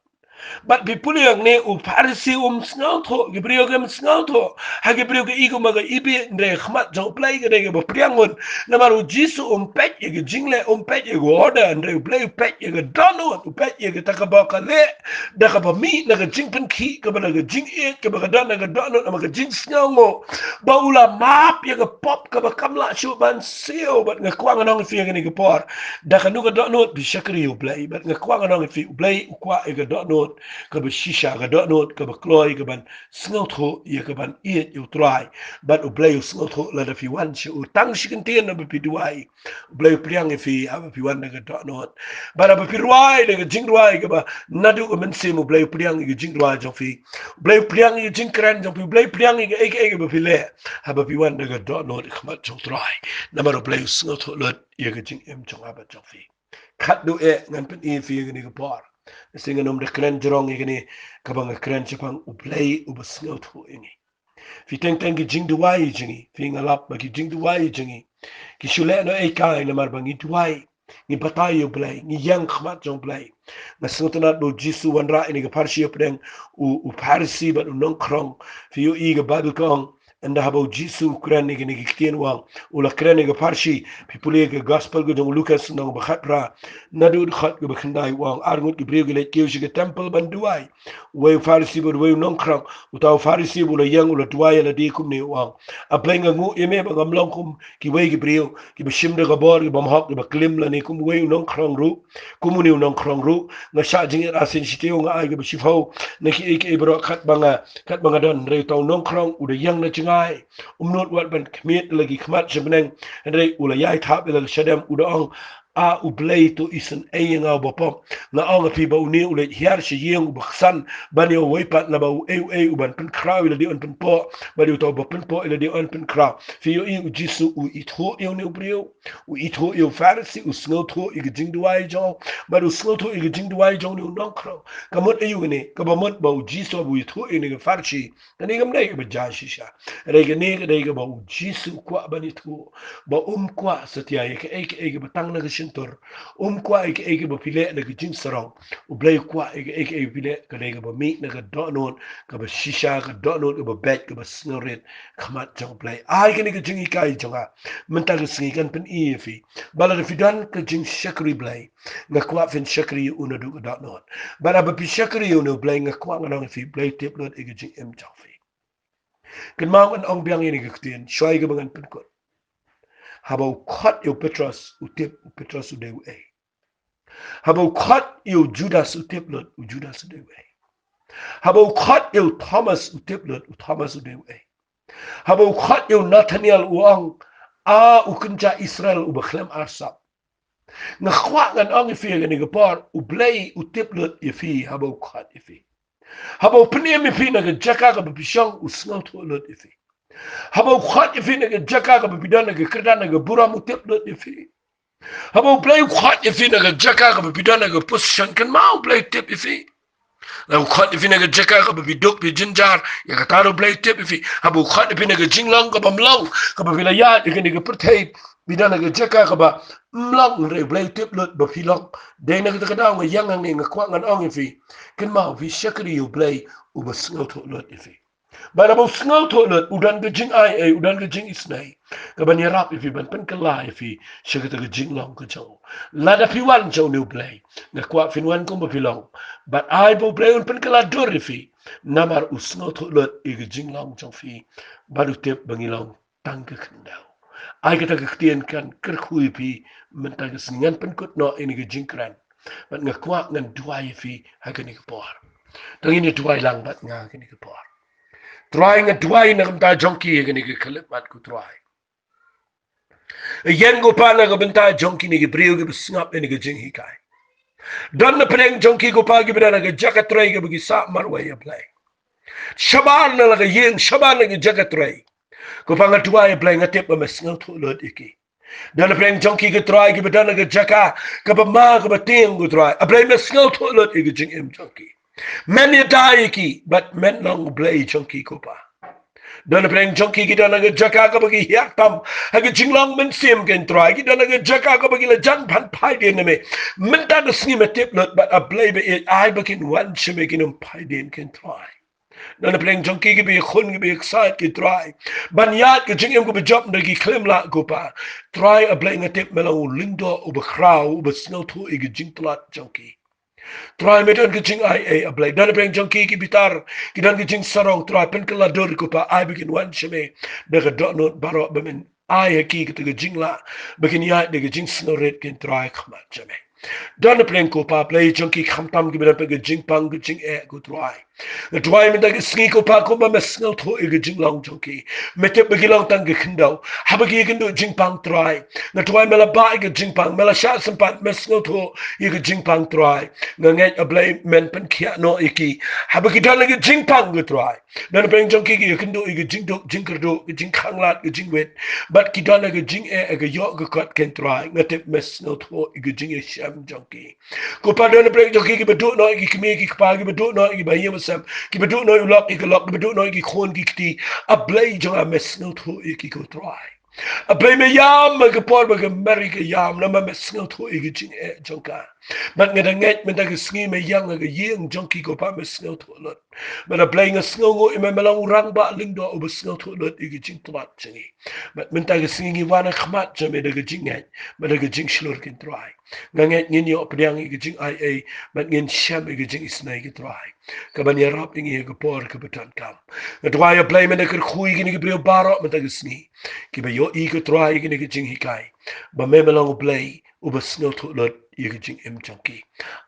Bad phi pule hangne u Pharisi um sngewthuh, ki briew kim sngewthuh. Ha ki briew ka i kumba ka i bih, hynrei ha khmat jong U Blei ka dei kaba pdiang un. Namar U Jisu um peit ïa ka jingleh, um peit ïa ka order, hynrei U Blei u peit ïa ka dohnud, u peit ïa kata kaba ka leh da kaba mih na ka jingpynkhih, kaba na ka jingïeit, kaba ka don na ka dohnud, na ka jingsngewnguh. Ba u la map ïa ka pop kaba kam lah shuh ban siew. Bad nga kwah ngan ong ïa phi ha kane ka por, da kano ka dohnud phi shakri ïa U Blei. Bad nga kwah ngan ong ïa phi, U Blei u kwah ïa ka dohnud kaba shisha, ka dohnud kaba kloi, kaban sngewthuh ïa, kaban ïeit ïa U Trai. Bad U Blei u sngewthuh lada phi wan sha u tang shi kyntien naba phi duwai. U Blei u pdiang ïa phi haba phi wan da ka dohnud. Bad haba phi rwai da ka jingrwai kaba naduh ka mynsiem, U Blei u pdiang ïa ka jingrwai jong phi. U Blei u pdiang ïa ka jingkren jong phi. U Blei u pdiang ïa kaei kaei kaba phi leh haba phi wan da ka dohnud ha khmat jong U Trai. Namar U Blei u sngewthuh lut ïa ka jingim jong nga bad jong phi. Khatduh eh ngan pyni ïa phi ha kane ka por. Shisha ngan ym da kren jrong ïa kane kaba nga kren shaphang U Blei uba sngewthuh ïa ngi. Phi, teng teng ki jingduwai jong ngi, phi, nga lap ba ki jingduwai jong ngi ki shu leh noh-ei-kai namar ba ngi duwai, ngi batai ïa U Blei, ngi ïeng ha khmat jong U Blei. Nga sngewtynnat ba U Jisu u wanrah ïa kane ka pharshi hapdeng u, u Pharisi bad u nongkhrong. Phi ïohi ka Baibl ka ong, ynda haba U Jisu u kren ïa kine ki ktien u ong, u la kren ïa ka pharshi. Phi pule ïa ka Gospel ka jong u Lukas lynnong ba khatphra, naduh dkhot kaba khyndai u ong, arngut ki briew ki leit kiew sha ka templ ban duwai. Uwei u Pharisi bad uwei u nongkhrong. Uta u Pharisi ba u la ïeng u la duwai ïa lade kumne u ong, A Blei, nga nguh ïa me ba ngam long kum kiwei ki briew, kiba shim da ka bor, kiba bymhok, kiba klim, lane kum uwei u nongkhrong ruh. Kum une u nongkhrong ruh, nga shah jingit arsien shi taïew, nga ai kaba shiphew na kiei kiei baroh katba nga, katba nga don. Hynrei uta u nongkhrong u da ïeng na jngai, um nud wat ban khmied ïa la ki khmat sha bneng, hynrei u la ïai thap ïa la ka shadem, u da ong, A U Blei, to isynei ïa nga uba pop. Nga ong ïa phi ba une u leit hiar sha ïing uba ksan ban ïa uwei pat, naba uei uei uban pynkhraw ïa lade un pynpoh, bad ïa uta uba pynpoh ïa lade un pynkhraw. Phi ïohi, U Jisu u ithuh ïa une u briew. U ithuh ïa u Pharisi, u sngewthuh ïa ka jingduwai jong u, bad u sngewthuh ïa ka jingduwai jong une u nongkhrong. Ka mut aïu kane? Kaba mut ba U Jisu haba u ithuh ïa une ka pharshi, kane kam dei kaba jia shisha. Hynrei kane ka dei kaba U Jisu u kwah ban ithuh. Ba um kwah satia ïa kaei kaei kaba tang na ka shyntur. Um kwah ïa kaei kaba phi leh na ka jingsarong. U Blei u kwah ïa kaei kaei kaba phi leh ka dei kaba mih na ka dohnud kaba shisha, ka dohnud kaba beit, kaba sngewrit ha khmat jong U Blei. Ai kane ka jinghikai jong nga mynta ka sngi kan pyni ïa phi ba lada phi don ka jingshakri Blei, nga kwah phin shakri ïa u naduh ka dohnud. Bad haba phi shakri ïa une U Blei, nga kwah ngan ong ïa phi, U Blei u tip lut ïa ka jingim jong phi. Kynmaw, ngan ong biang ïa kane ka ktien shuwa kaba ngan pynkut. Haba u khot ïa u Petros, u tip u Petros u dei uei. Haba u khot ïa u Judas, u tip lut u Judas u dei uei. Haba u khot ïa u Thomas, u tip lut u Thomas u dei uei. Haba u khot ïa u Nathaniel, u ong, A u kynja Israel uba khlem arsap. Nga kwah ngan ong ïa phi ha kane ka por, U Blei u tip lut ïa phi haba u khot ïa phi. Haba u pynim ïa phi na ka jaka kaba phi shong, u sngewthuh lut ïa phi. Haba u khot ïa phi na ka jaka kaba phi don na ka kyrdan, na ka burom, u tip lut ïa phi. Haba U Blei u khot ïa phi na ka jaka kaba phi don na ka position, kynmaw, U Blei u tip ïa phi. Haba u khot ïa phi na ka jaka kaba phi duk, phi jynjar, ïa kata ruh U Blei u tip ïa phi. Haba u khot ïa phi na ka jinglong kaba ym long, kaba phi la ïaid ha kane ka pyrthei, phi don na ka jaka kaba ym long, hynrei U Blei u tip lut ba phi long. Dei na kata ka daw nga ïeng hangne, nga kwah ngan ong ïa phi, kynmaw, phi shakri ïa U Blei uba sngewthuh lut ïa phi. Bad haba u sngewthuh lut, u don ka jingai ei, u don ka jingisynei kaban ïarap ïa phi, ban pynkylla ïa phi sha kata ka jinglong ka jong u. Lada phi wan sha une U Blei, nga kwah phin wan kumba phi long. Bad ai ba U Blei un pynkylla dur ïa phi, namar u sngewthuh lut ïa ka jinglong jong phi, bad u tip ba ngi long tang ka khyndew. Ai kata ka ktien kan kyrkhu ïa phi mynta ka sngi. Ngan pynkut noh ïa kane ka jingkren. Bad nga kwah ngan duwai ïa phi ha kane ka por. To ngin ïa duwai lang bad nga ha kane ka por. Trai, nga duwai na ka bynta jong ki ha kane ka khyllipmat, ko Trai. Ïeng, ko Pa, na ka bynta jong kine ki briew kiba sngap ïa kane ka jinghikai. Don na pdeng jong ki, ko Pa, kiba don ha ka jaka trei kaba ki sah marwei, A Blei. Shabar na la ka ïing, shabar na ka jaka trei. Ko Pa, nga duwai, A Blei, nga tip ba me sngewthuh lut ïa ki. Don na pdeng jong ki, ko Trai, kiba don ha ka jaka kaba ma kaba tieng, ko Trai. A Blei, me sngewthuh lut ïa ka jingim jong ki. Men ïada ïa ki bad men long U Blei jong ki, ko Pa. Don napdeng jong ki ki don ha ka jaka kaba ki hiar tam ha ka jinglong mynsiem, ko Trai. Ki don ha ka jaka kaba ki la jan ban phai dien na me. Mynta ka sngi me tip lut bad, A Blei ba ïeit, ai ba kin wan sha me, kin ym phai dien, ko Trai. Don napdeng jong ki kiba ïakhun, kiba ïaksaid, ko Trai, ban ïaid ka jingim kaba jop da ki khlem lah, ko Pa. Trai A Blei, nga tip me long u lyngdoh uba khraw, uba sngewthuh ïa ka jingtlot jong ki. Trai, me don ka jingai ei, A Blei. Don napdeng jong ki ki bitar, ki don ka jingsarong, Trai, pynkylla dur, ko Pa, ai ba kin wan sha me da ka dohnud baroh, ba men ai ha ki kata ka jinglah ba kin ïaid da ka jingsngewrit, ko Trai, khmat sha me. Don napdeng, ko Pa, A Blei, jong ki khamtam kiba don pat ka jingpang ka jingeh, ko Trai. Nga duwai mynta ka sngi, ko Pa, kumba me sngewthuh ïa ka jinglong jong ki. Me tip ba ki long tang ka khyndew. Haba ki ïakynduh jingpang, Trai, nga duwai me la bah ïa ka jingpang, me la shah sympat, me sngewthuh ïa ka jingpang, Trai. Nga ngeit, A Blei, men pynkhiah noh ïa ki haba ki don ha ka jingpang, ko Trai. Don napdeng jong ki ki ïakynduh ïa ka jingduk jingkyrduh, ka jingkhanglad, ka jingwit, bad ki don ha ka jingeh, ha ka ïoh ka kot, ko Trai. Nga tip me sngewthuh ïa ka jingïashem jong ki. Ko Pa, don napdeng jong ki kiba duh noh ïa ki kmie ki kpa, kiba duh noh ïa ki bahaïing bahasem, kiba duh noh ïa u lok ïa ka lok, kiba duh noh ïa ki khun ki kti. A Blei jong nga, me sngewthuh ïa ki, ko Trai. A Blei, me ïam ha ka por ba ka Mary ka ïam, namar me sngewthuh ïa ka jingeh jong ka. Bad nga da ngeit mynta ka sngi me ïeng ha ka ïing jong ki, ko Pa, me sngewthuh lut. Bad A Blei, nga sngewnguh ïa me, me long u rangbah lyngdoh uba sngewthuh lut ïa ka jingtlot jong ngi. Bad mynta ka sngi ngi wan ha khmat jong me da ka jingngeit bad da ka jingshlur, ko Trai. Nga ngeit ngin ïoh pdiang ïa ka jingai ei bad ngin shem ïa ka jingisynei, ko Trai, kaban ïarap ïa ngi ha ka por kaba donkam. Nga duwai, A Blei, men da kyrkhu ïa kine ki briew baroh mynta ka sngi, kiba ïohi, ko Trai, ïa kine ki jinghikai, ba me, me long U Blei uba sngewthuh lut ïa ka jingim jong ki.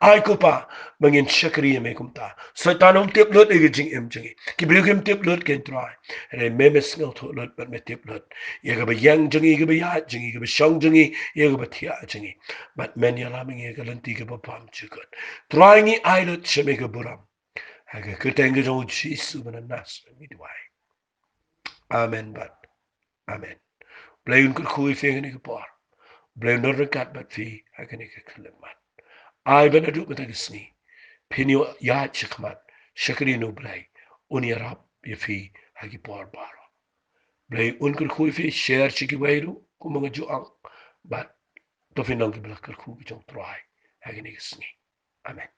Ai, ko Pa, ba ngin shakri ïa me kumta. Soitan um tip lut ïa ka jingim jong ngi. Ki briew kim tip lut, ko Trai. Hynrei me, me sngewthuh lut bad me tip lut ïa kaba ïeng jong ngi, kaba ïaid jong ngi, kaba shong jong ngi, ïa kaba thiah jong ngi. Bad men ïalam ïa ngi ha ka lynti kaba bymjukut. Trai, ngi ai lut sha me ka burom. Ha ka kyrteng ka jong U Jisu ba na Nasareth ngi duwai. Amen bad amen. Blei un kyrkhu ïa phi ha kane ka por. Blei un don ryngkat bad phi ha kane ka khyllipmat. Ai ba naduh mynta ka sngi phin ïoh ïaid shakhmat, shakri na U Blei, un ïarap ïa phi ha ki por baroh. Blei un kyrkhu ïa phi, share sha kiwei ruh, kumba nga ju ong. Bad to phin long kiba la kyrkhu ki jong U Trai ha kane ka sngi. Amen.